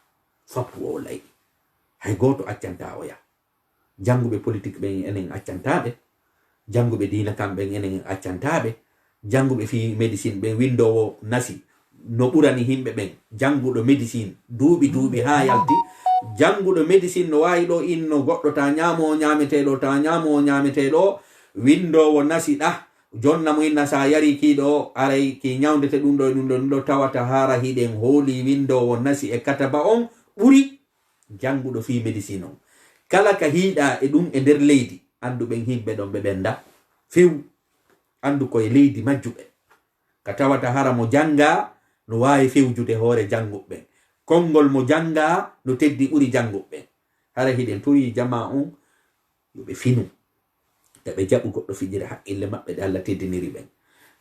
fappu o lay. Hay gooto accanta oya. Jannguɓe politique ɓen enen accanta ɓe. Jannguɓe diina kam ɓen enen accanta ɓe. Jannguɓe fii médecine ɓen, winndoowo nasi no ɓurani yimɓe ɓen. Jannguɗo médecine duuɓi duuɓi haa yalti. Jannguɗo médecine no waawi ɗo inno goɗɗo ta ñaamo o ñaametee ɗo, ta ñaamo o ñaametee ɗo. Winndoowo nasi ɗa, jonna mo inna sa yari kii ɗo, aray ki ñawndete ɗum ɗo e ɗum ɗo, ɗum ɗo tawata hara hiɗen hooli winndoowo nasi e kataba on ɓuri jannguɗo fii médecine on. Kala ka hiiɗa e ɗum e nder leydi, anndu ɓen yimɓe ɗon ɓe ɓennda. Few, anndu ko e leydi majjuɓe. Ka tawata hara mo jannga no waawi fewjude hoore jannguɓe ɓen. Konngol mo jannga no teddi ɓuri jannguɓe ɓen. Hara hiɗen torii jamaa on yo ɓe finu. E ɓe jaɓu goɗɗo fijira haqqille maɓɓe ɗe Allah teddiniri ɓen.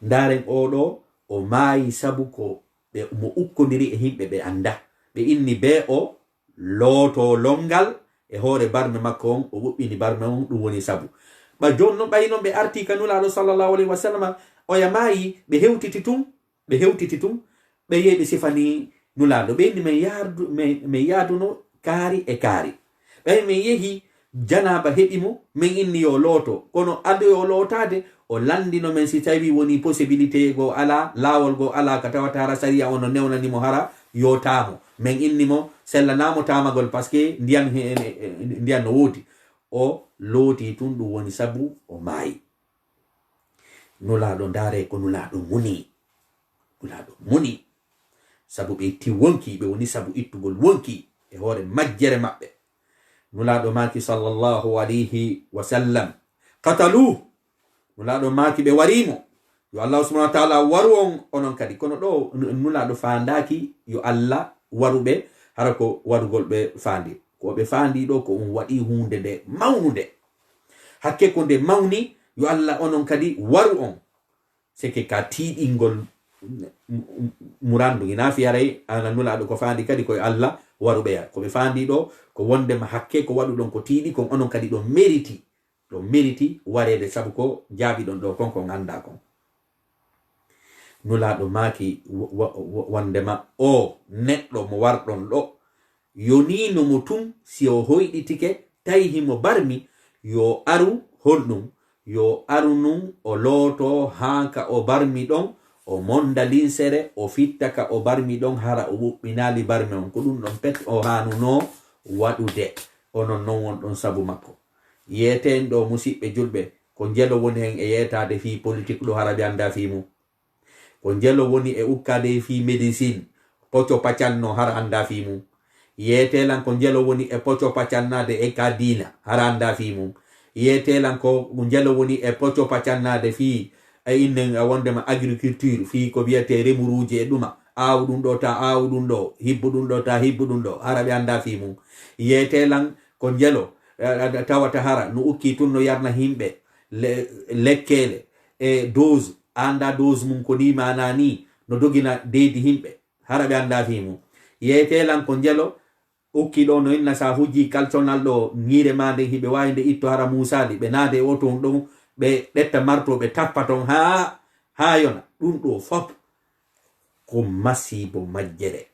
Ndaaren oo ɗoo, o maayi sabu ko ɓe mo ukkondiri e yimɓe ɓe annda. Ɓe inni bee o looto lonngal e hoore barme makko on, o ɓuɓɓini barme on, ɗum woni sabu. Ɓa jooni non, ɓay non ɓe artii ka Nulaaɗo sallallahu alayhi wa sallam, oya maayi, ɓe hewtiti tun, ɓe hewtiti tun, ɓe yehi ɓe sifani Nulaaɗo. Ɓe inni, "Men yaadu-, men, men yaaduno kaari e kaari. Ɓay men yehi, janaaba heɓi mo, men inni yo looto. Kono ado yo lootaade, o lanndino men si tawi woni possibilité goo alaa, laawol goo alaa, ka tawata hara sariya on no newnani mo hara yo taamo. Men inni mo, sellanaa mo taamagol, parce que ndiyan he-, he-, he-, ndiyan no woodi." O looti tun, ɗum woni sabu o maayi. Nulaaɗo, ndaare ko Nulaaɗo muni. Nulaaɗo muni. Sabu ɓe itti wonki, ɓe woni sabu ittugol wonki e hoore majjere maɓɓe. Nulaaɗo maaki, sallallahu alayhi wa sallam, "Qataluuhu." Nulaaɗo maaki, "Ɓe warii mo. Yo Allahu subhanahu wa taala waru on, onon kadi." Kono ɗo, nu-, Nulaaɗo faandaaki yo Allah waru ɓe, hara ko warugol ɓe faandi. Ko ɓe faandi ɗo, ko on waɗi huunde nde mawnunde. Hakke ko nde mawni, yo Allah onon kadi waru on. Seke ka tiiɗingol mu-, mu-, murandu. Ina fiyaray ana Nulaaɗo ko faandi kadi ko yo Allah waru ɓeya. Ko ɓe faandi ɗo, ko wondema hakke ko waɗuɗon ko tiiɗi kon, onon kadi ɗo mérite. Ɗo mérite wareede, sabu ko jaabiɗon ɗo kon, ko nganndaa kon. Nulaaɗo maaki wo-, wo-, wo-, wondema o neɗɗo mo warɗon ɗo, yoniino mo tun, si o hoyɗitike, tawi himo barmi, yo aru honɗum? Yo aru nun o looto haa ka o barmi ɗon, o monda linsere, o fitta ka o barmi ɗon, hara o ɓuɓɓinaali barme on. Ko ɗum ɗon pet o haanunoo waɗude. Onon non won ɗon sabu makko. Yeeteen ɗo, musiɓɓe julɓe, ko njelo woni heen e yeetaade fii politik ɗo, hara ɓe anndaa fii mum. Ko njelo woni e ukkaade fii médecine, poco pacanno, hara anndaa fii mum. Yeetee lan ko njelo woni e poco pacannaade e ka diina, hara anndaa fii mum. Yeetee lan ko njelo woni e poco pacannaade fii e innen, a wondema agriculture, fii ko wiyetee remuruuji e ɗuma, aaw ɗum ɗo, ta aaw ɗum ɗo, hibbu ɗum ɗo, ta hibbu ɗum ɗo, hara ɓe anndaa fii mum. Yeetee lan ko njelo, eh, tawata hara no ukki tun no yarna himɓe le-, lekkeele e dose, anndaa dose mum ko ni maanaa ni, no dogina deedi himɓe, hara ɓe anndaa fii mum. Yeetee lan ko njelo ukki ɗo no inna sa hujji kalconal ɗo, ŋiire maa nden hiɓe waawi nde itto hara muusaali, ɓe naade e oto on ɗon, ɓe ɓetta marto, ɓe tappa ton haa, haa yona. Ɗum ɗo fop ko masiibo majjere.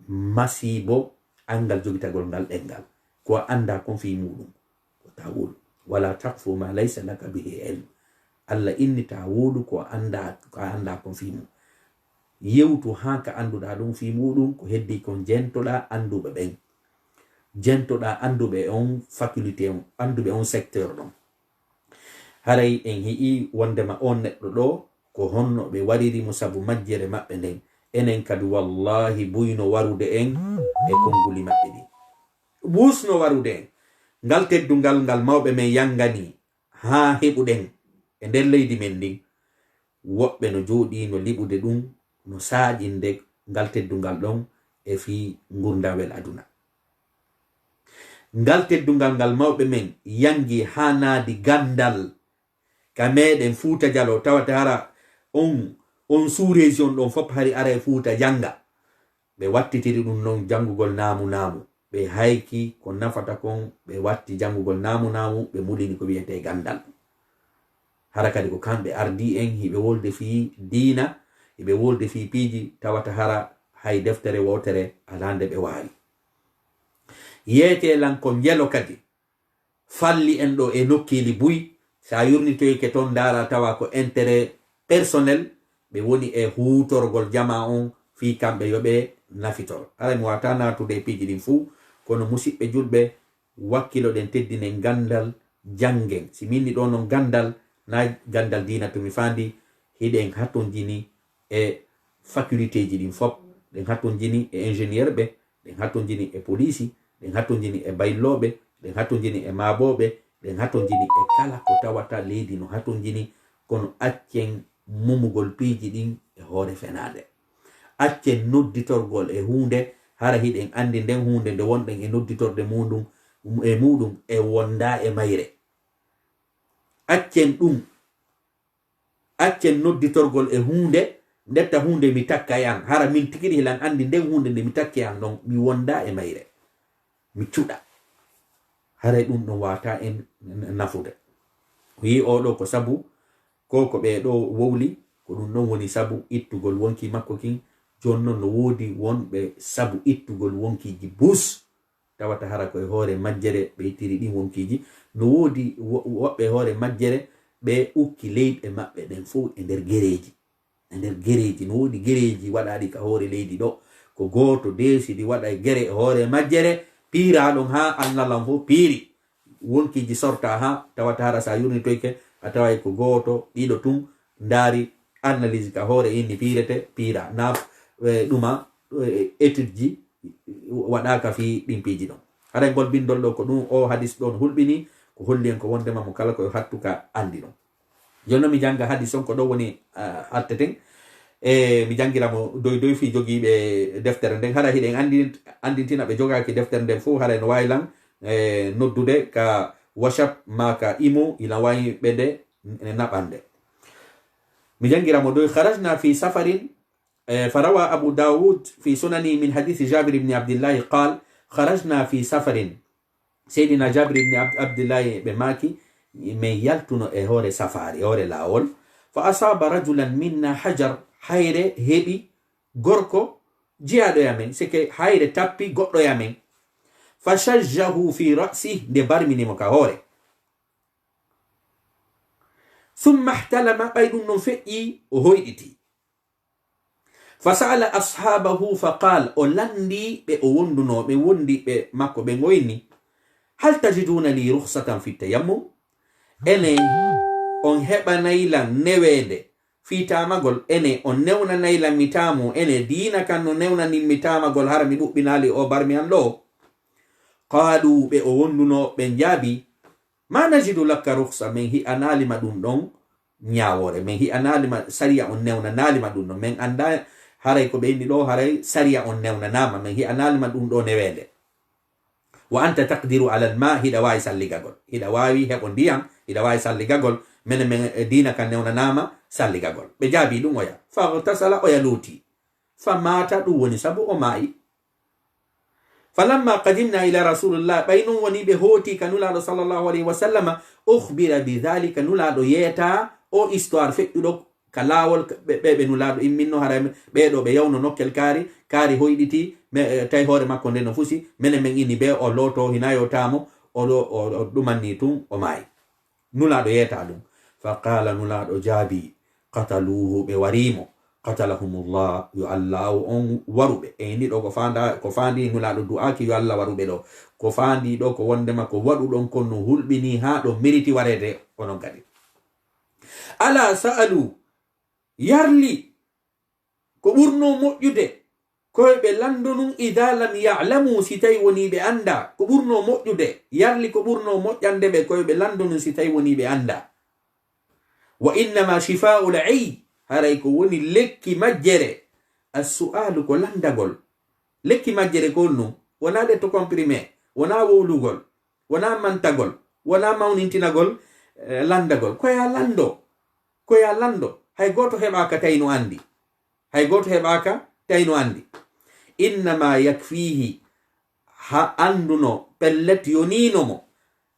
Masiibo anngal jogitagol ngal ɗenngal. Ko a anndaa kon fii muuɗum, ko taa wowlu. Wala taqfu ma laysa laka bihi ilm. Allah inni taa wowlu ko a anndaa, ko a anndaa kon fii mum. Yewtu haa ka annduɗaa ɗum fii muuɗum, ko heddii kon jentoɗaa annduɓe ɓen. Jentoɗaa annduɓe on faculté on, annduɓe on secteur ɗon. Haray en hi'i wondema on neɗɗo ɗo, ko honno ɓe wariri mo sabu majjere maɓɓe nden. Enen kadi, wallahi, buy no warude en e konnguli maɓɓe ɗin. Buus no warude en. Ngal teddungal ngal mawɓe men yangani haa heɓuɗen e nder leydi men ndin, woɓɓe no jooɗii no liɓude ɗum, no saaƴinde ngal teddungal ɗon e fii ngurndanwel aduna. Ngal teddungal ngal mawɓe men yangi haa naadi ganndal ka meɗen Fuuta Jaloo, tawata hara on, on sous-région ɗon fof hari ara e Fuuta jannga. Ɓe wattitiri ɗum non janngugol naamu naamu. Ɓe hayki ko nafata kon, ɓe watti janngugol naamu naamu, ɓe mulini ko wiyetee ganndal. Hara kadi ko kamɓe ardii en, hiɓe wolde fii diina, hiɓe wolde fii piiji, tawata hara hay deftere wootere alaa nde ɓe waawi. Yeetee lan ko njelo kadi falli en ɗo e nokkeeli buy, sa yurnitoyke ton ndaara tawa ko intérêt personnel ɓe woni e huutorgol jamaa on fii kamɓe yo ɓe nafitor. Hara mi waawataa naatude e piiji ɗin fuu, kono musiɓɓe julɓe, wakkiloɗen teddinen ganndal, janngen. Si min ni ɗo non ganndal, na ganndal diina to mi faandi, hiɗen hatonjini e facultéeji ɗin fop, ɗen hatonjini e ingénieur ɓe, ɗen hatonjini e poliisi, ɗen hatonjini e baylooɓe, ɗen hatonjini e maabooɓe, ɗen hatonjini e kala ko tawata leydi no hatonjini, kono accen mumugol piiji ɗin e hoore fenaande. Accen nodditorgol e huunde, hara hiɗen anndi nden huunde nde wonɗen e nodditorde muuɗum, e muuɗum e wondaa e mayre. Accen ɗum. Accen nodditorgol e huunde, ndetta huunde mi takka e an. Hara min tigi ɗi hilan anndi nden huunde nde mi takki e an ɗon, mi wondaa e mayre. Mi cuɗa. Haray ɗum ɗon waata en n-, nafude. O yi'i oo ɗoo ko sabu ko, ko ɓee ɗoo wowli, ko ɗum ɗon woni sabu ittugol wonkii makko kin. Jooni non no woodi wonɓe sabu ittugol wonkiiji bus. Tawata hara ko e hoore majjere ɓe ittiri ɗin wonkiiji. No woodi wo-, woɓɓe e hoore majjere ɓe ukki leyɗe maɓɓe ɗen fow e nder gereeji. E nder gereeji, no woodi gereeji waɗaaɗi ka hoore leydi ɗo. Ko gooto deesidi waɗa e gere e hoore majjere, piiraa ɗon haa annalan fow piiri. Wonkiiji sortaa haa tawata hara sa yurnitoyke, a taway ko gooto, ɗiɗo tun ndaari analyse ka hoore inni piirete, piira. Na, eh, ɗuma, eh, étude ji waɗaaka fii ɗin piiji ɗon. Haray ngol bindol ɗo ko ɗum o hadis ɗon hulɓini, ko holli en ko wondema mo kala ko yo hattu ka anndi ɗon. Jooni non mi jannga hadis on ko ɗo woni, ah, atteten. E mi janngira mo doy doy fii jogiiɓe deftere nden. Hara hiɗen anndi, anndintina ɓe jogaaki deftere nden fow, haray no waawi lan, eh, noddude ka WhatsApp maa ka Imo, ila waawi ɓe nde, eh, naɓande. Mi janngira mo doy. خرجنا في سفر، eh, فروى أبو داود في سننه من حديث جابر بن عبد الله قال: خرجنا في سفر. Seydina Jabir ibn Abd-, Abdillahi ɓe maaki, min yaltuno e hoore safaari, e hoore laawol. فأصاب رجلا منا حجر، hayre heɓi gorko jiyaaɗo e amen, sike hayre tappi goɗɗo e amen. فشجه في رأسه، nde barmini mo ka hoore. ثم احتلم، ɓay ɗum non feƴƴi, o hoyɗiti. فسأل أصحابه فقال، o lanndii ɓe o wondunoo, ɓe wondi ɓe makko ɓen, o inni: Hal tajiduna li rukhsatan fi tayammum? Ene on heɓanay lan neweende fii taamagol? Ene on newnanay lan mi taamu? Ene diina kan no newnanin mi taamagol, hara mi ɓuɓɓinaali o barmi an ɗo? Qaalu, ɓe o wondunoo ɓen jaabi, ma najidu laka rukhsa, men hi'anaali ma ɗum ɗon ñaawoore, men hi'anaali ma, sariya on newnanaali ma ɗum ɗon, men anndaa haray ko ɓe inni ɗo, haray sariya on newnanaama, men hi'anaali ma ɗum ɗo neweende. Wa anta taqdiru ala alma, hiɗa waawi salligagol, hiɗa waawi heɓo ndiyan, hiɗa waawi salligagol, mene men, eh, diina kan newnanaama salligagol. Ɓe jaabi ɗum oya. Faghtasala, oya luuti. Fa maata, ɗum woni sabu o maayi. Falamma qadimna ila rasulillah, ɓay non woni ɓe hooti ka Nulaaɗo sallallahu alayhi wa sallama, ukhbira bi dhalika, Nulaaɗo yeeta o histoire feƴƴuɗo ka laawol, ɓe, ɓe, ɓe Nulaaɗo imminno, haray ɓee ɗo ɓe yawno nokkel kaari, kaari hoyɗiti, me, eh, tawi hoore makko nde no fusi, menen men ini bee o looto, hina yo taamo, o ɗo, o, o ɗumanni tun, o maayi. Nulaaɗo yeeta ɗum. Fa qaala, Nulaaɗo jaabi, qataluuhu, ɓe wariimo. Qatalahumullah, yo Allaahu on waruɓe. E ni ɗo ko faanda, ko faandi Nulaaɗo du'aaki yo Allah waruɓe ɗo. Ko faandi ɗo ko wondema ko waɗuɗon kon no hulɓini haa ɗo miriti wareede onon kadi. Ala sa'alu, yarli ko ɓurnoo moƴƴude ko yo ɓe lanndo nun, ida lam ya'lamu, si tawi wonii ɓe anndaa. Ko ɓurnoo moƴƴude, yarli ko ɓurnoo moƴƴande ɓe ko yo ɓe lanndo nun si tawi wonii ɓe anndaa. Wa innama shifa'ul ayy, haray ko woni lekki majjere, as-su'alu, ko lanndagol. Lekki majjere ko honɗum? Wonaa ɗetto comprimé, wonaa wowlugol, wonaa mantagol, wonaa mawnintinagol, eh, lanndagol. Ko ya lanndo, ko ya lanndo. Hay gooto heɓaaka tawi no anndi. Hay gooto heɓaaka tawi no anndi. Innama yakfihi, ha annduno, pellet yoniino mo.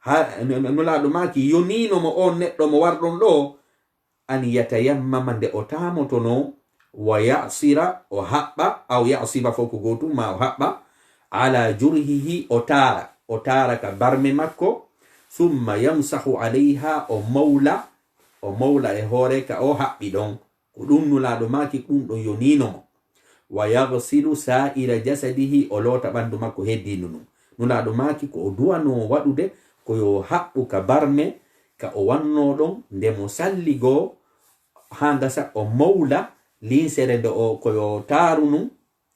Ha, n-, n-, Nulaaɗo maaki, yoniino mo on neɗɗo mo warɗon ɗo, an yatayammama, nde o taamotono, wa ya'sira, o haɓɓa, aw ya'siba, fof ko gootum, ma o haɓɓa, ala jurhihi, o taara, o taara ka barme makko, summa yamsahu alayha, o mawla, o mawla e hoore ka o haɓɓi ɗon. Ko ɗum Nulaaɗo maaki, ɗum ɗon yoniino mo. Wa yaghsilu sa'ira jasadihi, o loota ɓanndu makko heddiindu ndun. Nulaaɗo maaki ko o duwanoo waɗude ko yo haɓɓu ka barme ka o wannoo ɗon, nde mo salli goo haa ngasa, o mawla linsere nde o, ko yo taaru nun,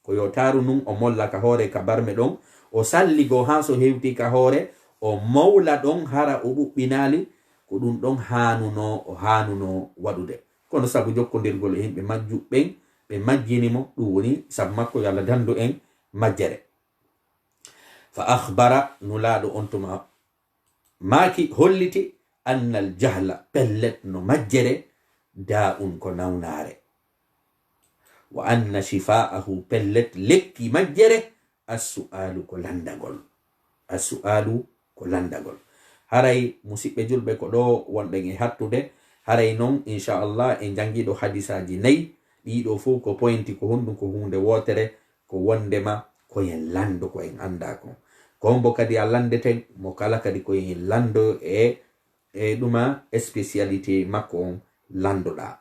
ko yo taaru nun, o molla ka hoore ka barme ɗon, o salli goo haa so hewti ka hoore, o mawla ɗon hara o ɓuɓɓinaali, ko ɗum ɗon haanunoo, o haanunoo waɗude. Kono sabu jokkondirgol e yimɓe majjuɓe ɓen, ɓe majjini mo, ɗum woni sabu makko, yo Allah dandu en majjere. Fa akhbara, Nulaaɗo on tuma maaki, holliti, annal jahla, pellet no majjere, da'un, ko nawnaare. Wa anna shifa'ahu, pellet lekki majjere, as-su'alu, ko lanndagol. As-su'alu, ko lanndagol. Haray, musiɓɓe julɓe, ko ɗo wonɗen e hattude. Haray non, inchallah, en janngiiɗo hadisaaji nayi. Ɗiɗo fof ko pointi, ko honɗum? Ko huunde wootere, ko wondema ko en lanndo ko en anndaa kon. Ko hombo kadi a lanndeten? Mo kala kadi ko en lanndo e, e ɗuma spécialité makko on lanndoɗaa.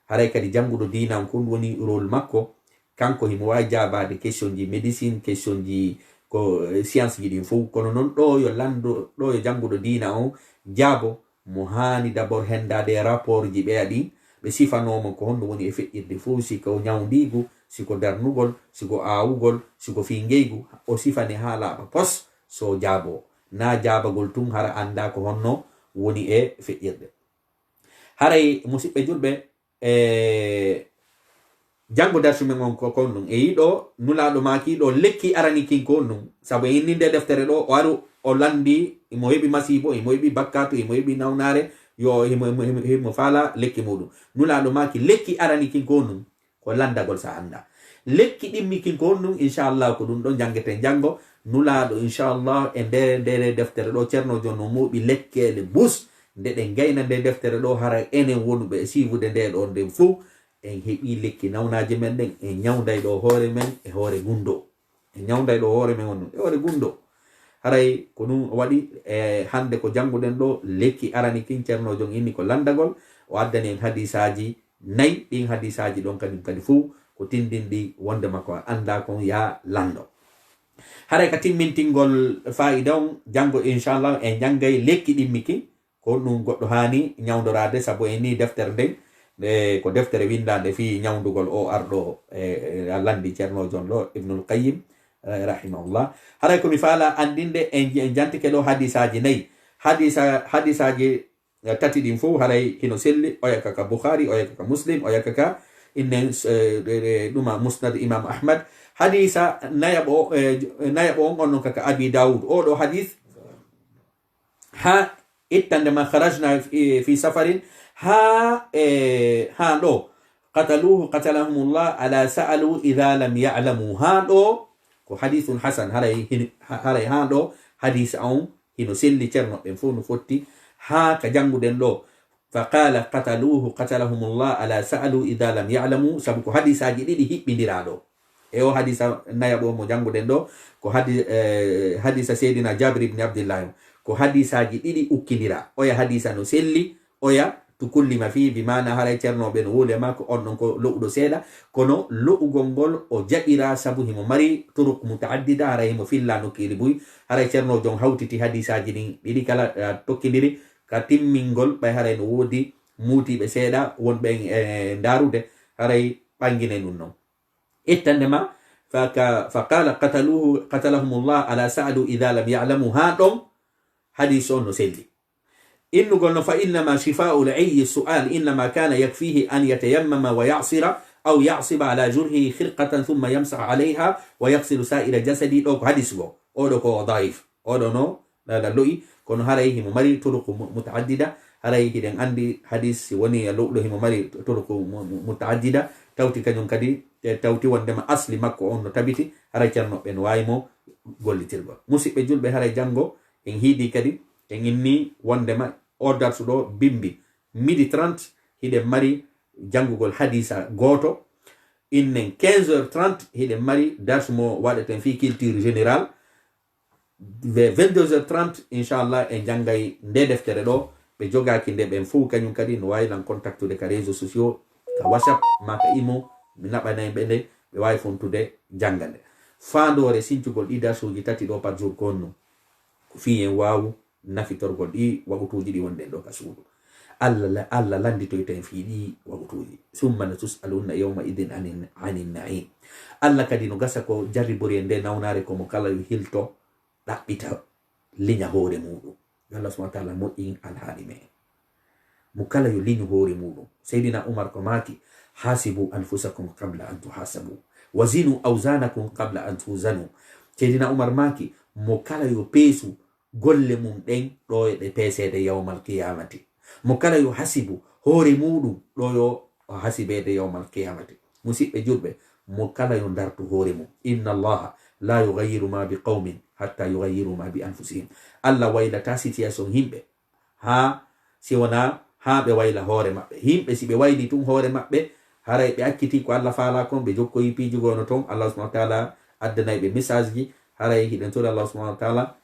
Haray kadi jannguɗo diina on, ko ɗum woni rôle makko. Kanko himo waawi jaabaade question ji médecine, question ji ko, eh, science ji ɗin fof. Kono non ɗo yo lanndo, ɗo yo jannguɗo diina on jaabo, mo haani d'abord henndaade e rapport ji ɓeya ɗin, ɓe sifanoo mo ko honno woni e feƴƴirde fof, si ko ñawndiigu, si ko darnugol, si ko aawugol, si ko fii ngeygu, o sifane haa laaɓa pos, so jaaboo. Naa jaabagol tun hara anndaa ko honno woni e feƴƴirde. Haray, musiɓɓe julɓe, e janngo darsu men on ko kon ɗum. E yiɗo Nulaaɗo maaki ɗo lekki arani kin ko ɗum. Sabu e inni nde deftere ɗo, o aru, o lanndi, imo heɓi masiibo, imo heɓi bakkaatu, imo heɓi nawnaare, yo, himo, himo, himo, himo faala lekki muɗum. Nulaaɗo maaki lekki arani kin ko ɗum, ko lanndagol sa annda. Lekki ɗimmi kin ko ɗum, inchallah, ko ɗum ɗo njanngeten janngo. Nulaaɗo, inchallah, e nde, nde deftere ɗo, Ceerno Jon no muuɓi lekkeele bus. Nde ɗen ngayna nde deftere ɗo, hara enen wonuɓe e siivude nde ɗo nden fof, en heɓii lekki nawnaaje men ɗen, en ñawnday ɗo hoore men e hoore gunndoo. En ñawnday ɗo hoore men on ɗum e hoore gunndoo. Haray ko ɗum waɗi, e hannde ko jannguɗen ɗo, lekki arani kin, Ceerno Jon inni ko lanndagol, o addani en hadiisaaji nayi, ɗin hadiisaaji ɗon kañum kadi fof ko tinndinɗi wonndema ko a anndaa kon, yaa lanndo. Haray ka timmintingol faayida on, janngo inchallah en janngay lekki ɗimmi kin, ko honɗum goɗɗo haani ñawndoraade, sabu en nii deftere nden, nde ko deftere winndaande fii ñawndugol o arɗo, e, e, a lanndi Ceerno Jon ɗo, Ibnul Qayyim, eh, rahimahullah. Haray ko mi faala anndinde, en, en jantike ɗo hadisaaji nayi. Hadisa, hadisaaji, eh, tati ɗin fof haray hino selli, oya ka ka Bukhari, oya ka ka Muslim, oya ka ka innen, eh, ɗe, ɗe, ɗuma Musnad Imam Ahmad. Hadisa nayaɓo, eh, nayaɓo on, on non ka ka Abi Dawud. O ɗo hadis, ha ittande ma kharajna fi, fi safarin, ha, eh, ha ɗo, qataluhu qatalahumullah ala sa'alu idha lam ya'lamu. Ha ɗo ko hadithun hasan, haray hin-, ha-, haray ha ɗo hadisa on hino selli, Ceerno ɓen fof no fotti. Ha ka jannguɗen ɗo, fa qala qataluhu qatalahumullah ala sa'alu idha lam ya'lamu, sabu ko hadisaaji ɗiɗi hiɓɓindiraa ɗo. E o hadisa nayaɓo mo jannguɗen ɗo, ko hadi-, eh, hadisa Seydina Jabir ibn Abdillah on. Ko hadisaaji ɗiɗi ukkindiraa. Oya hadisa no selli, oya tukullima fii, bi maana haray Ceerno ɓe no wuule ma ko on ɗon ko lo'uɗo seeɗa, kono lo'ugol ngol o jaɓiraa sabu himo mari turuq mutaaddida, haray himo filla nokkeeli buy. Haray Ceerno Jon hawtiti hadisaaji ɗin ɗiɗi kala, eh, tokkindiri ka timmingol, ɓay haray no woodi muutiiɓe seeɗa wonɓe en, eh, ndaarude, haray ɓannginen ɗum non. Ittande ma, fa ka, fa qala qataluhu, qatalahumullah ala sa'alu idha lam ya'lamu, ha ɗon hadis on no selli. Innugol no, fa innama shifa'ul ayyi su'al, innama kana yakfihi an yatayammama wa ya'sira, aw ya'siba ala jurhihi khirqatan thumma yamsah alayha wa yaghsilu sa'ira jasadi, ɗo ko hadis go. O ɗo ko daif. O ɗo no, ɗa, ɗa lo'i, kono haray himo mari turuqu mu-, mutaaddida. Haray hiɗen anndi hadis si woni a lo'uɗo himo mari turuqu mu-, mu-, mutaaddida. Tawti kañum kadi, e tawti wondema asli makko on no tabiti, haray Ceerno ɓe no waawi mo gollitirgol. Musiɓɓe julɓe, haray janngo en hiidi kadi, en inni wondema o darsu ɗo bimbi midi trente, hiɗen mari janngugol hadisa gooto. Innen quinze heures trente, hiɗen mari darsu mo waɗeten fii culture générale. Vers vingt-deux heures trente, inchallah, en janngay nde deftere ɗo. Ɓe jogaaki nde ɓen fof, kañum kadi no waawi lan contactude ka réseaux sociaux, ka WhatsApp, ma ka Imo, mi naɓanay ɓe nde, ɓe waawi fontude jannga nde. Faandoore sincugol ɗi darsuuji tati ɗo par jour ko honno? Ko fii en waawu nafitorgol ɗi wagutuuji ɗi wonɗen ɗo ka suudu. Allah la-, Allah lannditoyta en fii ɗi wagutuuji. Summa latus'alunna yawma idin anin, anin na'im. Allah kadi no gasa ko jarribori en nde nawnaare, ko mo kala yo hilto ɗaɓɓita liña hoore muuɗum. Yo Allah subhanahu wa ta'ala moƴƴin alhaali men. Mo kala yo liñu hoore muuɗum. Seydina Umar ko maaki, "Hasibu anfusakum qabla an tuhasabu. Wa zinu awzanakum qabla an tuzanu." Seydina Umar maaki, mo kala yo peesu golle mum ɗen ɗo e ɗe peeseede yawmal qiyamati. Mo kala yo hasibu hoore muuɗum ɗo yo o hasibeede yawmal qiyamati. Musiɓɓe julɓe, mo kala yo dartu hoore mum. Inna Allaha la yughayyiru ma bi qawmin hatta yughayyiru ma bi anfusihim. Allah waylata situation yimɓe haa si wonaa haa ɓe wayla hoore maɓɓe. Yimɓe si ɓe wayli tun hoore maɓɓe, haray ɓe acciti ko Allah faalaa kon, ɓe jokkoyi piiji goo no ton, Allah subhanahu wa ta'ala addanay ɓe message ji. Haray hiɗen tori Allah subhanahu wa ta'ala,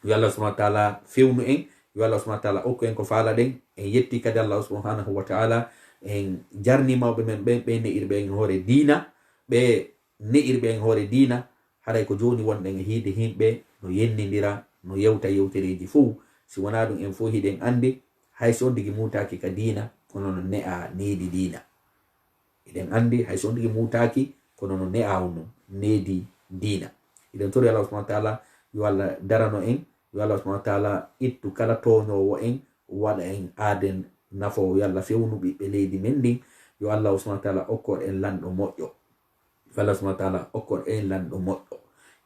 yo Allah subhanahu wa ta'ala fewnu en, yo Allah subhanahu wa ta'ala okku en ko faalaɗen. En yetti kadi Allah subhanahu wa ta'ala, en jarni mawɓe men ɓen, ɓe ne'irɓe en hoore diina, ɓe ne'irɓe en hoore diina. Haray ko jooni wonɗen e hiide yimɓe no yennindira, no yewta yewtereeji fow. Si wonaa ɗum, en fow hiɗen anndi, hay so on tigi muutaaki ka diina, kono no ne'aa needi diina. Hiɗen anndi, hay so on tigi muutaaki, kono no ne'aa on non needi diina. Hiɗen tori Allah subhanahu wa ta'ala, yo Allah darano en, yo Allah subhanahu wa ta'ala ittu kala tooñoowo en, waɗa en aaden nafoowo, yo Allah fewnu ɓiɓɓe leydi men ndin, yo Allah subhanahu wa ta'ala okkor en lanɗo moƴƴo. Yo Allah subhanahu wa ta'ala okkor en lanɗo moƴƴo,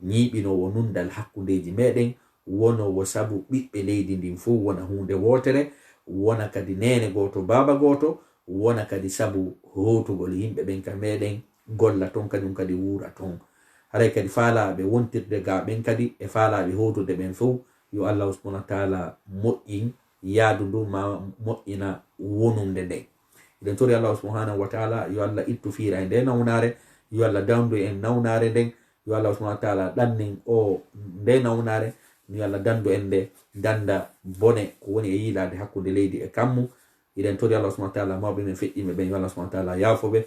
ñiiɓinoowo nunɗal hakkundeeji meɗen, wonoowo sabu ɓiɓɓe leydi ndin fow wona huunde wootere, wona kadi neene gooto, baaba gooto, wona kadi sabu hootugol yimɓe ɓen ka meɗen, golla ton, kañum kadi wuura ton. Haray kadi faalaaɓe wontirde gaa ɓen kadi e faalaaɓe hootude ɓen fow, yo Allah subhanahu wa ta'ala moƴƴin yaadu ndu, ma moƴƴina wonunde nden. Hiɗen tori Allah subhanahu wa ta'ala, yo Allah ittu fiira e nde nawnaare, yo Allah dandu en nawnaare nden, yo Allah subhanahu wa ta'ala ɗannin o nde nawnaare, yo Allah dandu en nde danda bone ko woni e yiilaade hakkunde leydi e kammu. Hiɗen tori Allah subhanahu wa ta'ala, mawɓe men feƴƴiiɓe ɓen, yo Allah subhanahu wa ta'ala yaafo ɓe.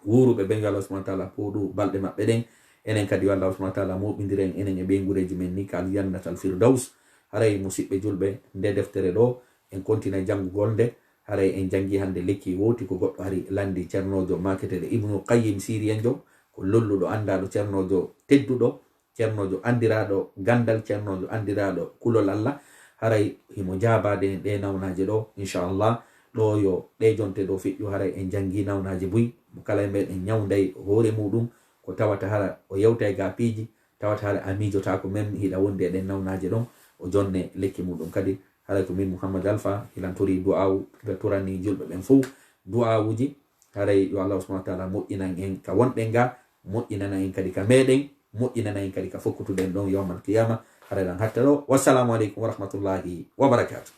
Wuuruɓe ɓen, yo Allah subhanahu wa ta'ala pooɗu balɗe maɓɓe ɗen. Enen kadi yo Allah subhanahu wa taala moɓindiren enen e ɓeyngureeji men ni ka aljannatal firdaus. Haray musiɓɓe julɓe, nde deftere ɗo en kontinay janngugol nde. Haray en janngi hannde lekki wowti ko goɗɗo hari lanndi ceernoojo maaketeeɗo Ibnu Qayyim Siiriyanjo, ko lolluɗo anndaaɗo ceernoojo tedduɗo, ceernoojo anndiraaɗo ganndal, ceernoojo anndiraaɗo kulol Allah. Haray himo jaabaade en ɗee nawnaaje ɗo, inchallah. Ɗo yo ɗee jonte ɗo feƴƴu, haray en janngi nawnaaje buy. Mo kala e meɗen ñawnday hoore muɗum, ko tawata hara o yewtay ga piiji, tawata hara a miijotaako men hiɗa wondi e ɗen nawnaaje ɗon, o jonne lekki muɗum kadi. Haray ko min Mouhammad Alpha, hilan tori du'aawu, ɓe turani julɓe ɓen fow du'aawuji. Haray yo Allah subhanahu wa taala moƴƴinan en ka wonɗen ga, moƴƴinana en kadi ka meɗen, moƴƴinana en kadi ka fokkutuɗen ɗon yawmal qiyama. Haray ɗan hatta ɗo. Wassalamu aleykum wa rahmatullahi wa barakatuh.